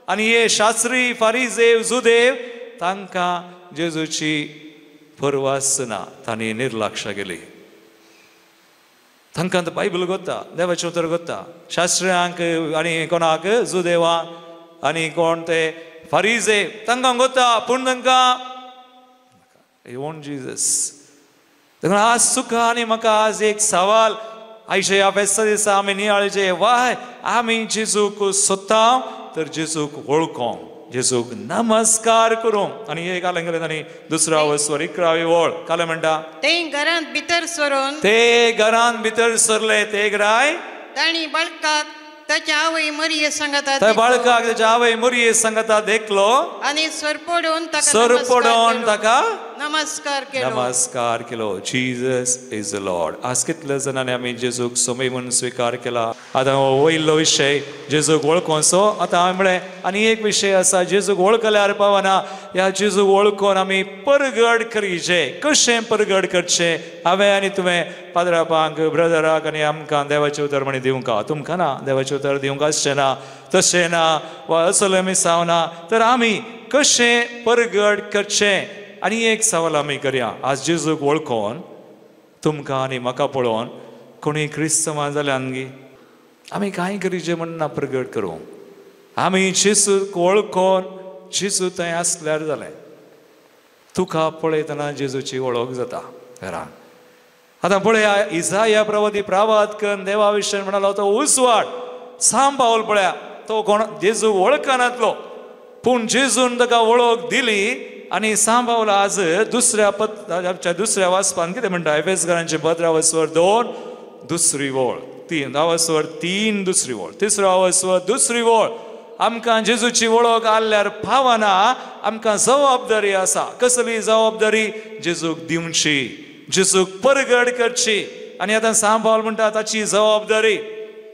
S3: आनी हे शास्त्री फारीजेव जुदेव तांकां जेजूची परवास ना, तांणी निर्लक्ष केली. तांकां बायबल गोत्ता, देवाचें उतर गोत्ता, शास्त्र्यांक आनी कोणाक जुदेवांक आनी कोण ते फारीजे तांकां गोत्ता, पूण तांकां ओन जीजस. देखून आज तुका आनी म्हाका आज एक सवाल आयचे ह्या फेस्ता दिसा आमी नियाळचे, वाय आमी जेजूक सोदता तर जेजूक वळखोंक, जेजूक नमस्कार करूंक. आनी हे कालें केलें तांणी दुसरो अवस्वर 11वी वळ कालें म्हणटा,
S5: ते घरांत भितर सरून,
S3: ते घरांत भितर सरले, ते राय
S5: तांणी बाळकाक ताच्या आवय मरिये सांगता,
S3: त्या बाळकाक ताच्या आवय मरिये सांगता देखलो
S5: आनी सरपडून ताका,
S3: सरपडून ताका
S5: नमस्कार केलो,
S3: नमस्कार केलो. Jesus is the Lord. आज कितल्या जाणांनी आमी जेजूक सोमी म्हूण स्विकार केला? आतां हो वयलो विशय जेजूक वळखोसो. आतां हांवें म्हळें आनी एक विशय आसा, जेजूक वळखल्यार पावना, ह्या जेजूक वळखून आमी परगड करीचे. कशें परगड करचें? हांवें आनी तुवें पाद्रापांक, ब्रदराक आनी आमकां देवाचें उतर म्हणी दिवंक, तुमकां ना देवाचें उतर दिवंक आसचें ना, तशें ना वा असलें मिसांव ना, तर आमी कशें परगड करचें? आनी एक सवाल आमी करया, आज जेजूक वळखोन तुमकां आनी म्हाका पळोवन कोणी क्रिस्तांव जाल्यान गी आमी कांय करीचे म्हण ना प्रगट करूं. आमी जेजूक वळखोन जेजू थंय आसल्यार जालें. तुका पळयतना जेजूची वळख जाता घरान. आतां पळया इजाया प्रवादी प्रावाद करून देवा विशय म्हणालो तो उजवाड साम पावल पळया, तो कोण जेजू वळखनातलो, पूण जेजून ताका वळख दिली. आनी सांबावला आज दुसऱ्या आमच्या दुसऱ्या वाचपान कितें म्हणटा, एफेसकरांचे पत्र अवस्वर 2 दुसरी वळ, 3 अवस्वर 3 दुसरी वळ, तिसरो अवस्वर दुसरी वळ. आमकां जेजूची वळख आसल्यार पावना, आमकां जबाबदारी आसा. कसली जबाबदारी? जेजूक दिवची, जेजूक परगड करची. आनी आतां सांबावल म्हणटा ताची जबाबदारी,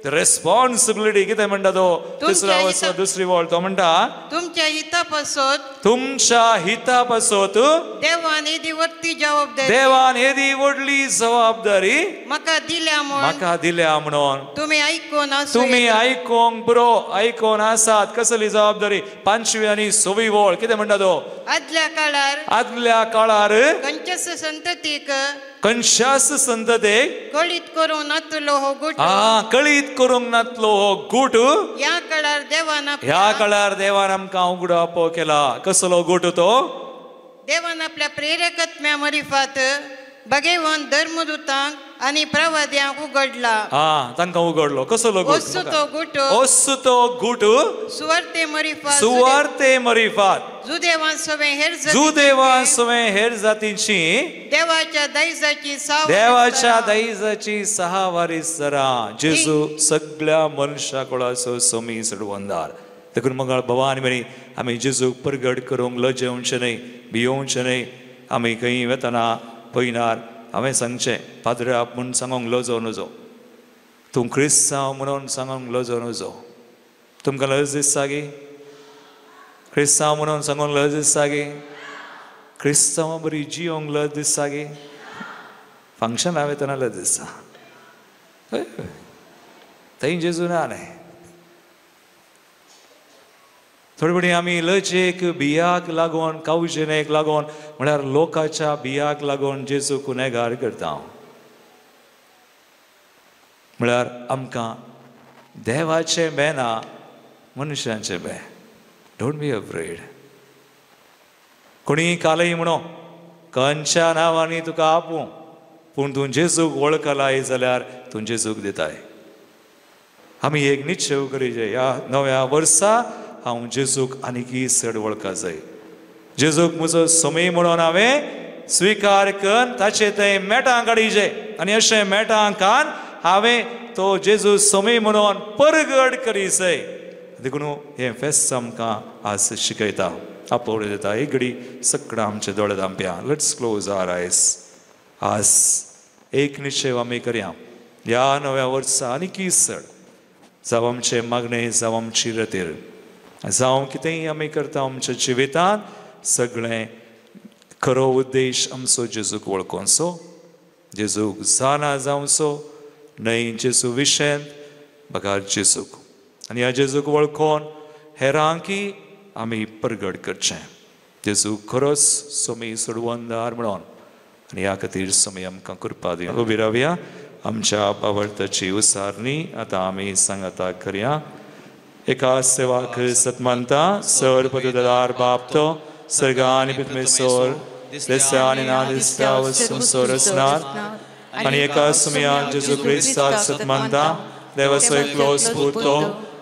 S3: रेस्पॉन्सिबिलिटी. कितें म्हणटा तो तिसरो अवस्वर दुसरी वळ, तो म्हणटा
S5: तुमच्या हिता पासत,
S3: तुमच्या हिता पासत
S5: देवान येदी व्हडली जबाबदारी,
S3: देवान येदी व्हडली जबाबदारी
S5: म्हाका दिल्या म्हणून,
S3: म्हाका दिल्या म्हणून
S5: तुमी आयकून,
S3: तुमी आयकूंक बरो आयकून आसात. कसली जबाबदारी? 5वी आनी 6वी वळ कितें म्हणटा तो,
S5: आदल्या काळार,
S3: आदल्या काळार
S5: खंयच्याच संततीक,
S3: खंयच्याच संततेक
S5: कळीत करूंक नातलो हो गूट,
S3: कळीत करूंक नातलो हो गूट,
S5: ह्या काळार देवान,
S3: ह्या काळार देवान आमकां उगडापो केला. कसलो गूट तो?
S5: देवान आपल्या प्रेरकत्म्या मरिफात भगेवन धर्मदूतांक आनी प्रवाद्यांक उगडला.
S3: तांकां उगडलो. कसलो गूट?
S5: असो गूट,
S3: असो गूट
S5: सुवार्ते मरिफात,
S3: सुवार्ते मरिफात
S5: जुदेवां सवें हेर,
S3: जुदेवां सवें हेर जातींची
S5: देवाच्या दायजाची,
S3: देवाच्या दायजाची सहावारी सरा. जेजू सगळ्या मनशा कोळाचो सोमी चडवंदार. देखून मंगळ भवानी बरी आमी जेजूक परगड करूंक लजेवचें न्हय, भियोवचें न्हय. आमी खंय वेतना पयनार हांवें सांगचें, पाद्र्याप म्हूण सांगूंक लजो नजो, तूं क्रिस्तांव म्हणून सांगूंक लजो नजो. तुमकां लज दिसता गी? क्रिस्तांव म्हणून सांगूंक लज दिसता गी? क्रिस्तांवां बरी जियोंक लज दिसता गी? फंक्शनां वतना लज दिसता, थंय जेजू ना न्हय. थोडे फावटी आमी लजेक, बियाक लागून, कावजेनेक लागून, म्हळ्यार लोकाच्या बियाक लागून जेजू गुन्हेगार करता. म्हळ्यार आमकां देवाचें बें ना, मनशांचें बें. Don't be afraid. कोणीय कालय म्हणो खंयच्या नांवांनी तुका आपोवं, पूण तूं जेजूक वळखलाय जाल्यार तूं जेजूक दिताय. आमी एक निश्चय करीजे, ह्या नव्या वर्सा हांव जेजूक आनीकय चड वळखा जाय. जेजूक म्हजो सोमी म्हणून हांवें स्विकार करून ताचे थंय मेटां काडीचे आनी अशें मेटां कान हांवें तो जेजू सोमी म्हणून परगट करीसय. देखून हें फेस्त आमकां आज शिकयता, आपोवडे दिता. एक घडी सगळं आमचे दोळे धांपया. Let's close our eyes. आज एक निश्चय आमी करया, ह्या नव्या वर्सा आनी की चड जावं आमचें मागणें, जावं आमची रतीर, जावं कितेंय आमी करता आमच्या जिवितांत, सगळें खरो उद्देश आमचो जेजूक वळखोनचो, जेजूक जाणा जावचो, न्हय जेजू विशेंत बगार जेजूक. आनी ह्या जेजूक वळखोन हेरांकी आमी परगट करचें जेजू खरोच सोमी सोडवंदार म्हणून. आनी ह्या खातीर सोमी आमकां कृपा दिवन. उबी रावया. आमच्या बावडताची उसारणी आतां आमी सांगाता करया. एका सेवाक सतमानता सर पददार बाप तो सर्गा आनी पितमेसोर दिसता आनी ना दिसता वस्तूंचो रचणार आनी एका सुमया जेजू क्रिस्ताक सतमानता देवाचो एकलो पूत तो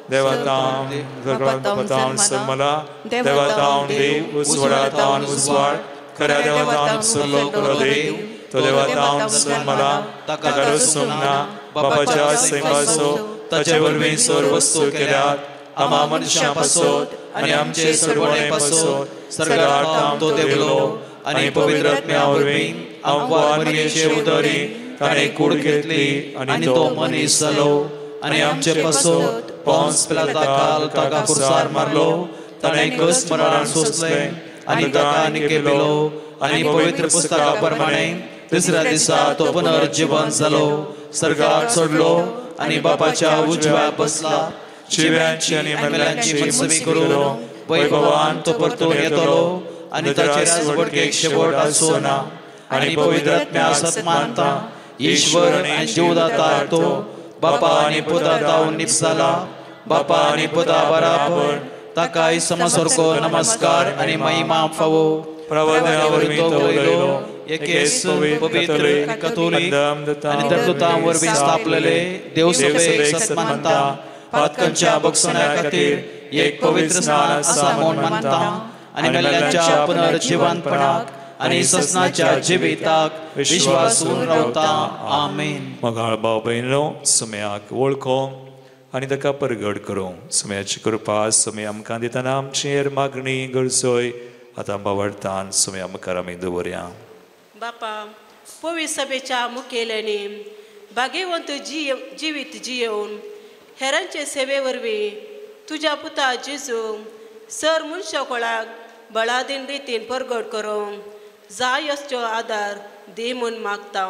S3: देवातावन बापातावन जल्मला, देवातावन देव, उजवाडातावन उजवाड, खऱ्या देवातावन सरलो खरो देव, तो देवातावन जल्मला, ताका रचूंक ना, बापाच्या सैमाचो ताचे वरवीं सर्व वस्तू केल्यात, आमा मनशां पासत आनी आमचे सोडवणे पासत सर्गांत तो देवलो आनी पवित्र आत्म्या वरवीं आमकां मरियेचे उदरी ताणें कूड घेतली आनी तो मनीस जालो आनी आमचे पासत पोन्स पिलाताकाल ताका खुर्सार मारलो, ताणें कस मरण सोंसलें आनी ताका निकेपिलो आनी पवित्र पुस्तका प्रमाणे तिसऱ्या दिसा तो पुनर्जीवन जालो, सर्गाक चडलो आनी बापाच्या उजव्या बसला, जिव्यांची आनी मेल्ल्यांची मनसमी करून वैभवान तो परतून येतलो आनी ताचे राजवटकेक शेवट आसचो ना. आनी पवित्र आत्म्या सतमानता ईश्वर आनी जीवदाता तो बापा आनी पुता तावन निपसाला, बापा आनी पुता बराबर ताकाय समसारको नमस्कार आनी महिमा फावो.
S9: प्रवचना वरवीं तो उलयलो, एकेच पवित्र कथोलिक आनी धर्तुतां वरवीं स्थापलेले देवसभेक सन्मानता, पातकांच्या बक्षण्या खातीर एक पवित्र स्नान आसा म्हूण मानता आनी मेल्ल्यांच्या पुनर्जीवनपणाक आनी ससनाच्या जिविताक विश्वासून रावता. आमेन.
S3: मोगाळ भाव भयणो, सुम्याक वळखोंक आनी ताका परगट करूंक सुम्याची कृपा सुम्या आमकां दितना आमची हेर मागणी गरजोय आतां बावडतान सुम्या मुखार आमी दवरया.
S10: बापा, पवित्र सभेच्या मुखेल्यांनी भाग्यवंत जिवीत जियेवन हेरांचे सेवे वरवीं तुज्या पुता जेजू सर मनशाकोळाक बळादीन रितीन परगट करूंक जाय असो आदार दी म्हूण मागता.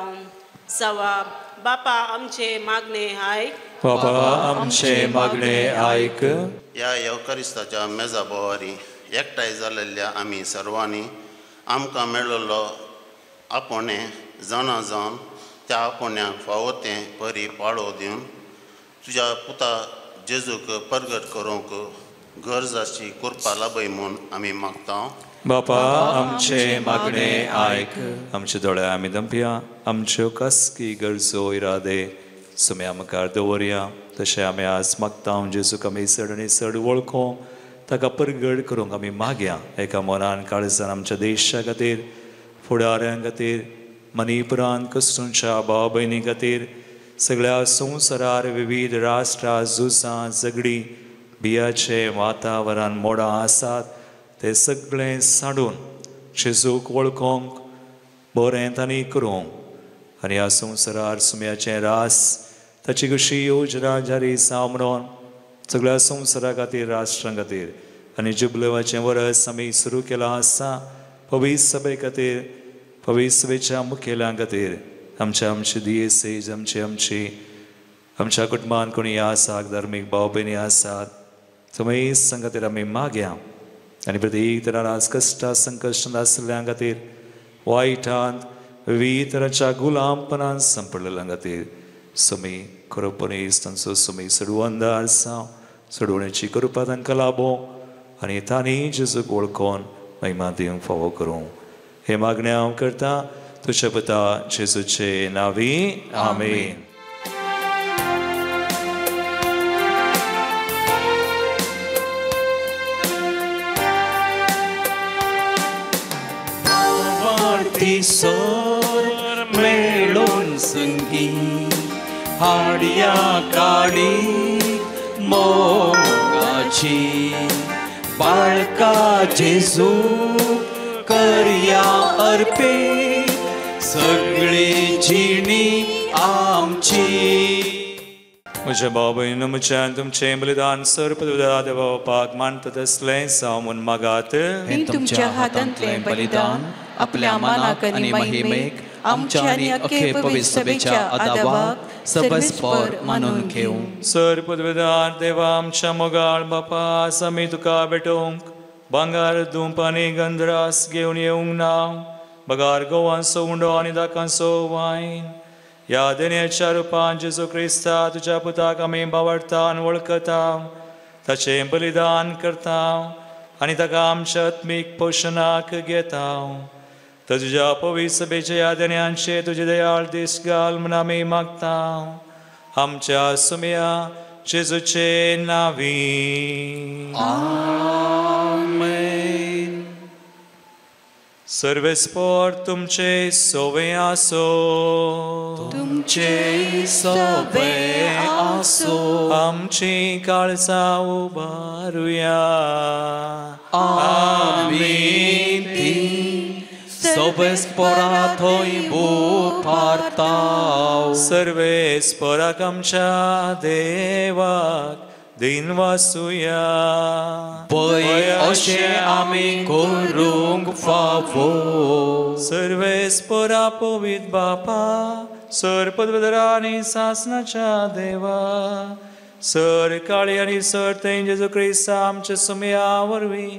S10: जवाब. बापा आमचे मागणे आयक.
S3: बापा आमचे मागणे आयक.
S11: ह्या येवकारिस्ताच्या मेजा बोवारी एकठांय जाल्ल्या आमी सर्वांनी आमकां मेळिल्लो आपोवणें जाणा जावन त्या आपोवण्याक फावो तें परी पाळो दिवन तुज्या पुता जेजूक परगट करूंक गरज आसची कृपा लाभय म्हूण आमी मागता.
S3: बापा आमचे मागणे आयक. आमचे दोळे आमी दंपया, आमच्यो कसकी गरजो इरादे सुम्या मुखार दवरया. तशें आमी आज मागता जेजूक आमी चड आनी चड वळखोंक ताका परगट करूंक आमी मागया. एका मनान काळजान आमच्या देशा खातीर, फुडाऱ्यां खातीर, मणिपुरान क्रिस्तांच्या भाव भयणी खातीर, सगळ्या संवसारार विविध राष्ट्रां, झुजां, झगडीं, बियाचें वातावरण मोडां आसात ते सगळें सांडून जेजूक वळखोंक बरें तांणी करूंक आनी ह्या संवसारार सुम्याचें रास ताची कशी योजना जारी जावं म्हणून सगळ्या संवसारा खातीर, राष्ट्रां खातीर आनी जुबलेवाचें वरस आमी सुरू केलां आसा पवित्र सभे खातीर, पवित्र सभेच्या मुखेल्यां खातीर, आमच्या आमची दियेसेज, आमची आमची आमच्या कुटुंबान कोणी आसात धार्मीक भाव भयणी आसात तुमी खातीर आमी मागया. आनी प्रत्येक तरान आज कश्टा संकश्टांत आशिल्ल्यां खातीर, वायटांत विविध तरांच्या गुलामपणान सांपडलेल्या खातीर सुमी खरोपणी तांचो सुमी सोडवंदार जावं, सोडवण्याची कृपा तांकां लाभों आनी तांणी जेजूक वळखोन महिमा दिवंक फावो करूं. हे मागणें हांव करता तुज्या पुता जेजूचे नांवी. आमेन.
S2: थीसर मेळून संगी हाडया काडी मोगाची बाळका जेजू करया अर्पे सगळी जिणी आमची.
S3: म्हज्या भाव भयणींनो, म्हज्यान तुमचें बलिदान सर्व देवा बापाक मानता तसलें जावं म्हूण मागात.
S2: हें तुमच्या हातांतलें बलिदान आपल्या मानाक आनी महिमेक आमच्या आनी अख्खे पवित्र सभेच्या आदावाक सबसपोर मानून घेवं.
S3: सर पदवेदार देवा आमच्या मोगाळ बापा, आज आमी तुका भेटोवंक भांगर धूप आनी गंधरास घेवन येवंक ना, बगार गोवांचो उंडो आनी दाकांचो वायन. ह्या देण्याच्या रुपान जेजू क्रिस्ता तुज्या पुताक आमी बावडटा आनी वळखता, ताचें बलिदान करता आनी ताका आमच्या आत्मीक पोशणाक घेता. तर तुज्या पवित्र सभेच्या ह्या देण्यांचे तुजे दयाळ दीस घाल म्हूण आमी मागता, आमच्या सुमया जेजूचे नांवी.
S2: आमेन.
S3: सर्वेस्पोर तुमचे सोवे आसो,
S2: तुमचे सोवे आसो.
S3: आमची काळजां उबारुया.
S2: आमी ती सोबेस्पोरा थंय उबारता.
S3: सर्वेस्पोराक आमच्या देवाक दिनवासुया.
S2: पळय अशें आमी करूंक फावो.
S3: सर्वेस्पोरा पवित्र बापा, सर पदवेदारा आनी सासनाच्या देवा, सर काळी आनी सर थंय जेजू क्रिस्ता आमच्या सुमया वरवीं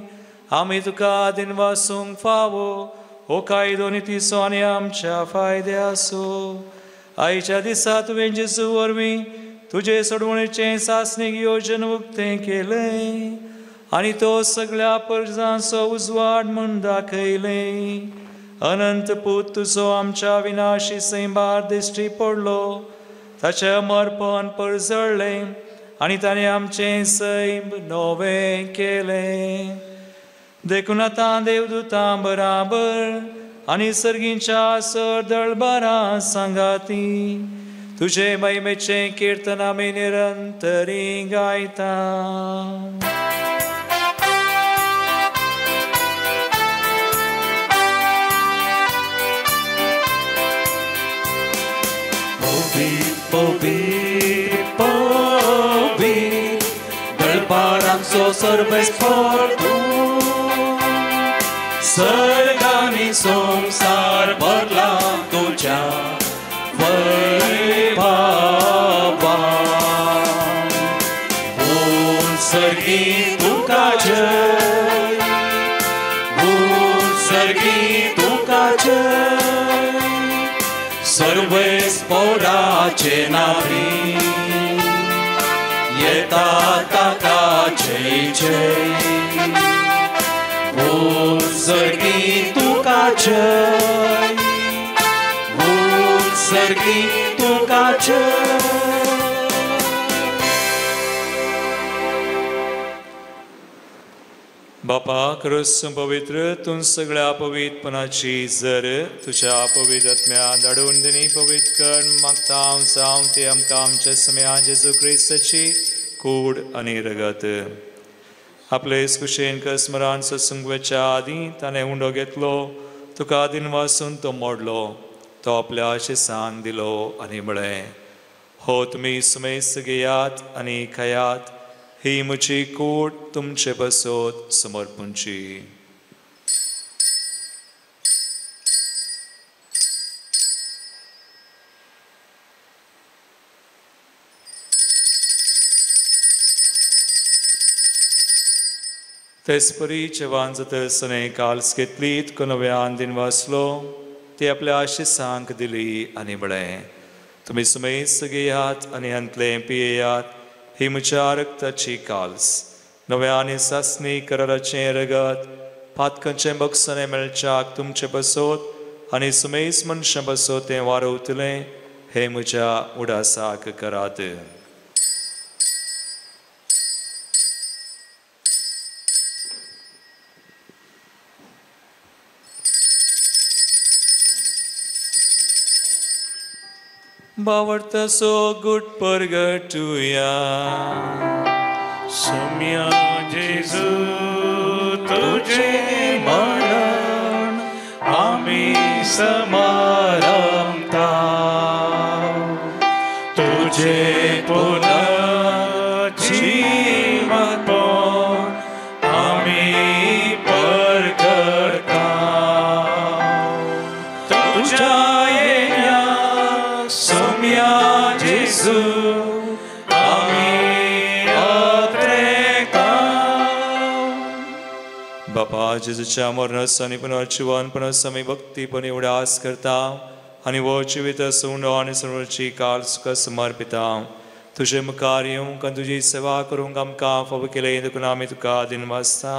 S3: आमी तुका दिनवासूंक फावो. हो कायदो नितीचो आनी आमच्या फायद्याचो. आयच्या दिसा तुवें जेजू वरवीं तुजे सोडवणेचें सासणीक योजन उक्तें केलें आनी तो सगळ्या परजांचो उजवाड म्हूण दाखयलें. अनंत पूत तुजो आमच्या विनाशी सैंबार दिश्टी पडलो, ताचें अमरपण परजळ्ळें आनी ताणें आमचें सैम नवें केलें. देखून आतां देवदूतां बराबर आनी सर्गींच्या सरदळबारां सांगाती तुजे महिमेचें किर्तन आमी निरंतरी गायता.
S2: पवित्र पवित्र दळपारांचो सर्वेस्पोर तूं, सर्गांनी संवसार भरला तुज्या वैभवान. भूल सर्गी तुका जय, भूल सर्गी तुका जय, सर्वेस्पोराचे नावी येता ताका जय जय. भूल सर्गी तुका जय, भूल सर्गी तुका जय.
S3: बापा क्रूस पवित्र तूं सगळ्या पवित्रपणाची जर तुज्या पवित्र आत्म्या धाडून दिनी पवित्र कर मागता हांव जावं ती आमकां आमच्या समया जेजू क्रिस्ताची कूड आनी रगत. आपले कुशेन कस्मरान सत्संग वेच्या आदीं ताणें उंडो घेतलो, तुका दिनवासून तो मोडलो, तो आपल्या शिसांक दिलो आनी म्हळें, हो तुमी सुमेस्त घेयात आनी खायात, ही म्हजी कूड तुमचे बसोत समर्पूंची. तेचपरी जेवण जाता काल्स घेतली, तुका नव्यान दिनवासलो, ती आपल्या आशिसांक दिली आनी म्हळें, तुमी सुमेस्त घेयात आनी हांतलें पियेयात, ही म्हज्या रक्ताची काल्स, नव्या आनी सासणी कराराचें रगत, पातकांचें बक्षणें मेळच्याक तुमचें बसोत आनी सुमेस मनशां बसोत तें वारवतलें, हें म्हज्या उडासाक करात. बावडतासो गुट परगटुया.
S8: सोम्या जेजू तुझे मरण आमी समारंभता, तुझे पुनर्जीवनपण आमी परगटता. तुझ्या येण्या सोम्या जेजू आमी अत्रेता.
S3: बापा जेजूच्या मरणाचो आनी पुनर्जिवनपणाचो आमी भक्तीपणी उडास करता आनी हो जिवीत सुंडो आनी सर्वची काल सुखा समर्पिता. तुजे मुखार येवंक आनी तुजी सेवा करूंक आमकां फावो केलें देखून आमी तुका दिनवासता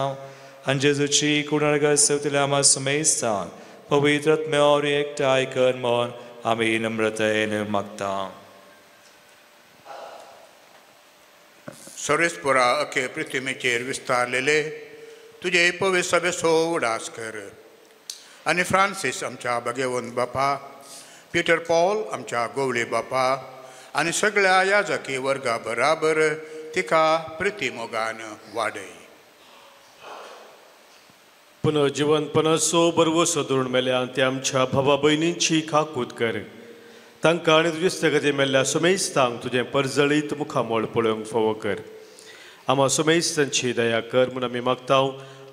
S3: आनी जेजूची कुणर्ग सेवतल्या आमा सुमेस्तान पवित्र आत्म्यावर एकठांय कर म्हूण आमी नम्रतायेन मागता.
S12: सर्वेस्परा अखे पृथ्वीचेर विस्तारलेले तुजे पवित्र सभेचो उडास कर आनी फ्रांसीस आमच्या भगेवन बापा, पिटर पॉल आमच्या गोवळे बापा आनी सगळ्या याजकी वर्गा बराबर तिका प्रितीमोगान वाडय.
S4: पुनर्जिवनपणाचो बरवसो धरून मेल्या ते आमच्या भावा भयणींची काकूत कर. तांकां आनी तुजे सगळे मेल्ल्या सुमेस्तांक तुजें परजळीत मुखामळ पळोवंक फावो कर. आमा सुमेस्तांची दया कर म्हूण आमी मागता.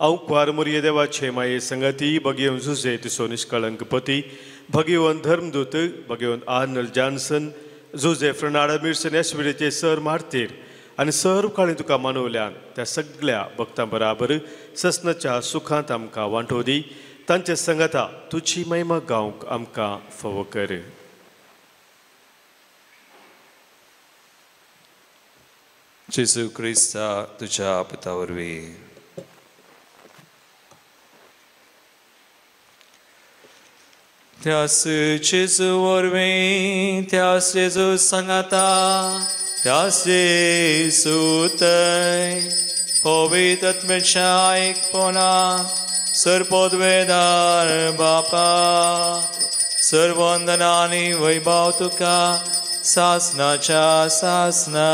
S4: हांव कुवार मोरये देवाचे माये संगती भगेवन जुजे तिसो निष्कळंक पती, भगेवन धर्मदूत, भगेवन आर्नल्ड जॉन्सन, जुजे फ्रनाडा मिर्सन एसविडेचे सर मार्तीर आनी सर काळी तुका मानवल्यान त्या सगळ्या भक्तां बराबर ससनाच्या सुखांत आमकां वांटो दी. तांचे संगता तुजी महिमा गावंक आमकां फावो कर.
S3: जेजू क्रिस्ता तुझ्या पुता वरवीं. त्यास जेजू वरवीं, त्यास जेजू सांगाता, त्यास जेजू थंय पवित्र आत्म्याच्या एकपणा सर्वपदवेदार बापा, सर्वंदना आनी वैभव तुका सासनाच्या सासना.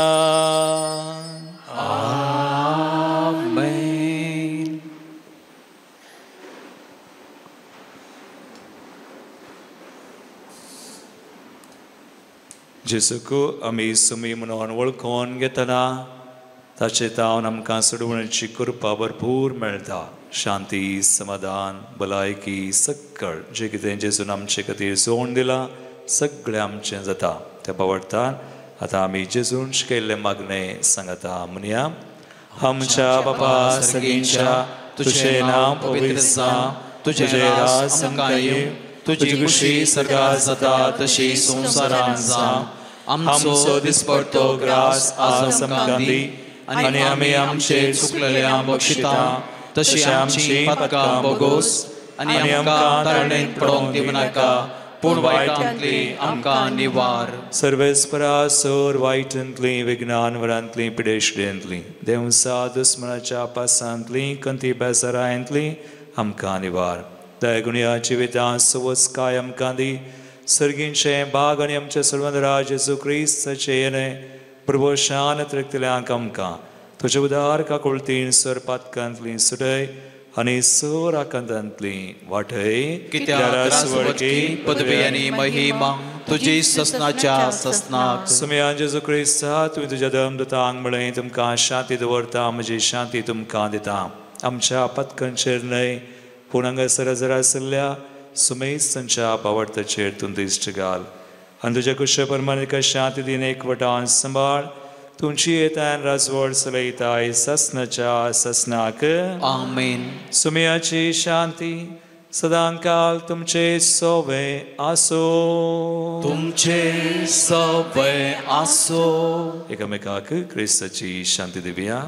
S2: आमेन.
S3: जेजूक आमी सुमी म्हणून वळखून घेतना ताचे तावन आमकां सोडवण्याची कृपा भरपूर मेळटा. शांती, समाधान, भलायकी सगळ जें कितें जेजून आमचे खातीर जोडून दिलां सगळें आमचें जाता. त्या बावडतान आतां आमी जेजून शिकयल्लें मागणें सांगता. म्हणया, आमच्या बापा सगळींच्या तुजें नांव पवित्र जावं, तुजें राज आमकां येवं,
S2: तुजी खुशी सर्गात जाता तशी संवसारांत जावं. आमचो दिसपडतो ग्रास आज आमकां दी आनी आमी आमचे चुकलेल्या बक्षिता तशी आमची पातकां बोगोस आनी आमकां तारणेंत पडोवंक दिवं नाका, पूण वायटांतली आमकां निवार.
S3: सर्वेस्परा सोर वायटांतली, विज्ञानवरांतली, पिडेशडेंतली, देवसा दुस्मनाच्या पासांतली, कंती बेजारांतली आमकां निवार. दयागुणया जिवितां सवस काय आमकां दी. सर्गींचे बाग आनी आमच्या सर्वंदरा जेजू क्रिस्ताचें येणें प्रभोशान त्रेकतल्यांक आमकां तुजे उदार काकुळतीन सर पातकांतली सुटय आनी सर आकांतांतली वाटय.
S2: कित्याक राजवटकी, पदवी आनी महिमा तुजी ससनाच्या ससनाक.
S3: सुमया जेजू क्रिस्ता, तुवें तुज्या धर्मदूतांक म्हळें, तुमकां शांती दवरता, म्हजी शांती तुमकां दिता. आमच्या पातकांचेर न्हय पूण हांगासर हजर आशिल्ल्या सुमेस्तांच्या पावडताचेर तूं दिश्ट घाल आनी तुज्या कुशे प्रमाणे शांती दिन एकवटान सांबाळ. तुमची येतान राजवड चलयताय ससनाच्या ससनाक.
S2: आमेन.
S3: सुमयाची शांती सदांकाल तुमचे सोवे आसो.
S2: तुमचे सोवे आसो.
S3: एकामेकाक क्रिस्ताची शांती दिवया.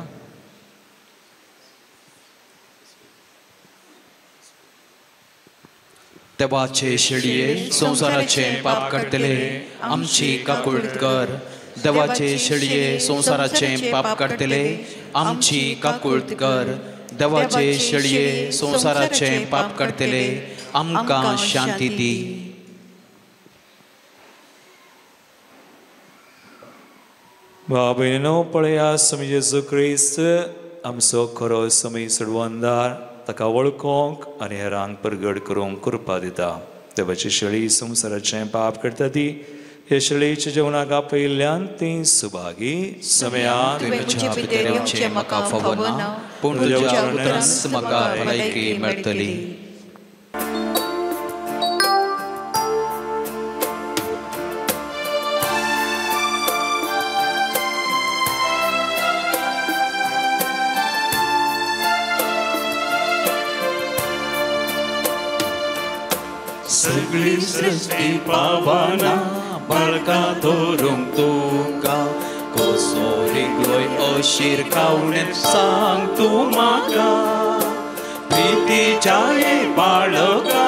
S2: देवाचे शेळये संवसाराचे पाप काडटले आमची काकूळट कर. देवाचे शेळये संवसाराचे पाप काडटले आमची काकूळट कर. देवाचे शेळये संवसाराचे पाप काडटले आमकां शांती दी.
S3: भाव भयणीनो, पळया स्वामी जेजू क्रिस्त आमचो खरो स्वामी सोडवणदार ताका वळखूंक आनी हेरांक परगट करूंक कृपा दिता. देवाची शेळी संवसाराचें पाप करता ती हे शेळीच्या जेवणाक आपयिल्ल्यान ती सुभागी. समयान
S2: म्हाका फावना, पूण तुज्या उतरान म्हाका भलायकी मेळटली.
S9: सगळी सृष्टी पावना बाळका धरूंक तुका, कसो रिगलोय अशीर खावणेन सांग तूं म्हाका. प्रितीच्या हे बाळका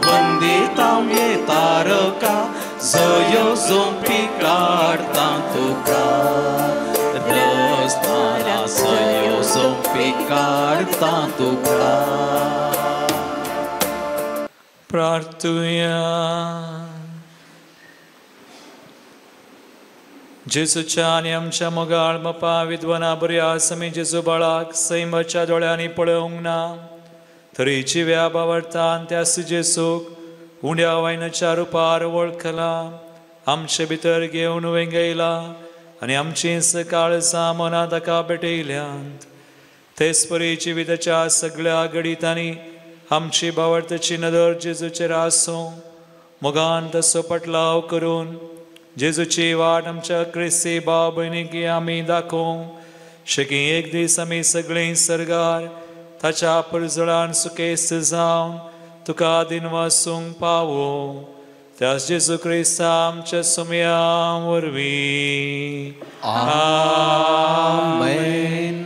S9: वंदिता ये तारका, जयो जोंपी काडता तुका, रस्तारा सयो जोंपी काडता तुका.
S3: प्रार्थुया. जेजूच्या आनी आमच्या मोगाळ बापा विद्वाना बऱ्या आमी जेजू बाळाक सैमाच्या दोळ्यांनी पळोवंक ना, तरी जिव्या बावडतान त्या जेजूक उंड्या वायनाच्या रुपार वळखला, आमचे भितर घेवन वेंगयला आनी आमची सकाळसां मनां ताका भेटयल्यांत. तेच परी जिविताच्या सगळ्या घडितांनी आमची बावडताची नदर जेजूचेर आसूं, मोगान तसो पटलाव करून जेजूची वाट आमच्या क्रिस्ती भाव भयणीक आमी दाखोवं शकी एक दीस आमी सगळीं सर्गार ताच्या परजळान सुकेस्त जावन तुका दिनवासूंक पावो. त्याच जेजू क्रिस्ता आमच्या सुमया वरवीं.
S2: आमेन.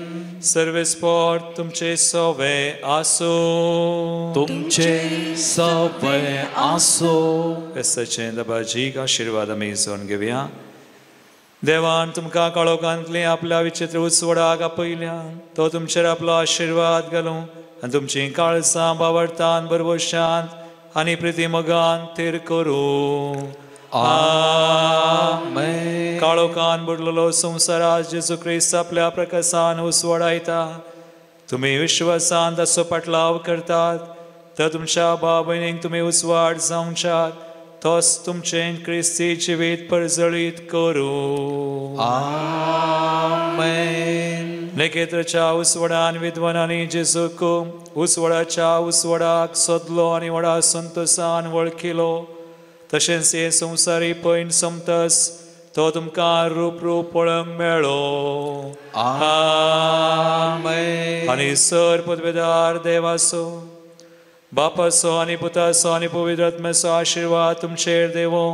S3: सर्वेस्पोर तुमचे सवे आसूं.
S2: तुमचे सवे आसूं.
S3: क्रिस्ताचें दबाजीक आशिर्वाद आमी जोन घेवया. देवान तुमकां काळोखांतली आपल्या विचित्र उजवाडाक आपयल्या, तो तुमचेर आपलो आशिर्वाद घालूं आनी तुमचीं काळसां बावडतान भरवशांत आनी प्रिती मोगान थीर करूं.
S2: आमेन.
S3: काळोखान बुडलेलो संवसारात जेजू क्रिस्त आपल्या प्रकाशान उजवाडायता. तुमी विश्वासान ताचो पाटलाव करतात तर तुमच्या भाव भयणींक तुमी उजवाड जावच्यात, तोच तुमचें क्रिस्ती जिवीत परजळीत करूं.
S2: आमेन.
S3: नखेत्राच्या उजवाडान विद्वानांनी जेजूक उजवाडाच्या उजवाडाक सोदलो आनी व्हडा संतोसान वळखिलो. तशेंच हे संवसारी पयन सोमतस तो तुमकां रूप रूप पळोवंक मेळो.
S2: आमेन.
S3: आनी सर पदवेदार देवाचो बापाचो आनी पुताचो आनी पवित्र आत्म्याचो आशिर्वाद तुमचेर देवो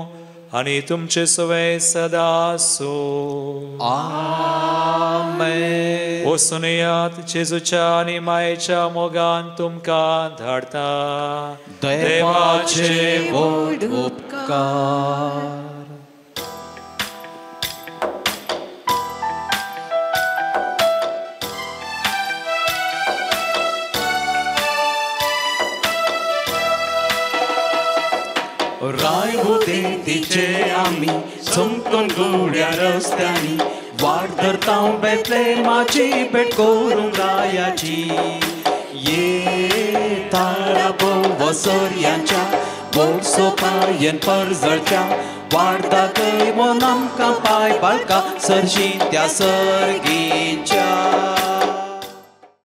S3: आनी तुमचे सवे सदा आसूं.
S2: आमेन.
S3: वचून येयात, जेजूच्या आनी मायेच्या मोगान तुमकां धाडटा.
S2: देवाचे व्हड उपकार. राय उदेंतीचे आमी चमकून गुड्या रस्त्यांनी वाट धरता बेतलेमाची भेट करूंक रायाची. ये तारा भोव सोर्यांच्या व्हड सोपायन परजळच्या वाट दाखय म्हूण आमकां पांय बाळका सरशी त्या सर्गीच्या.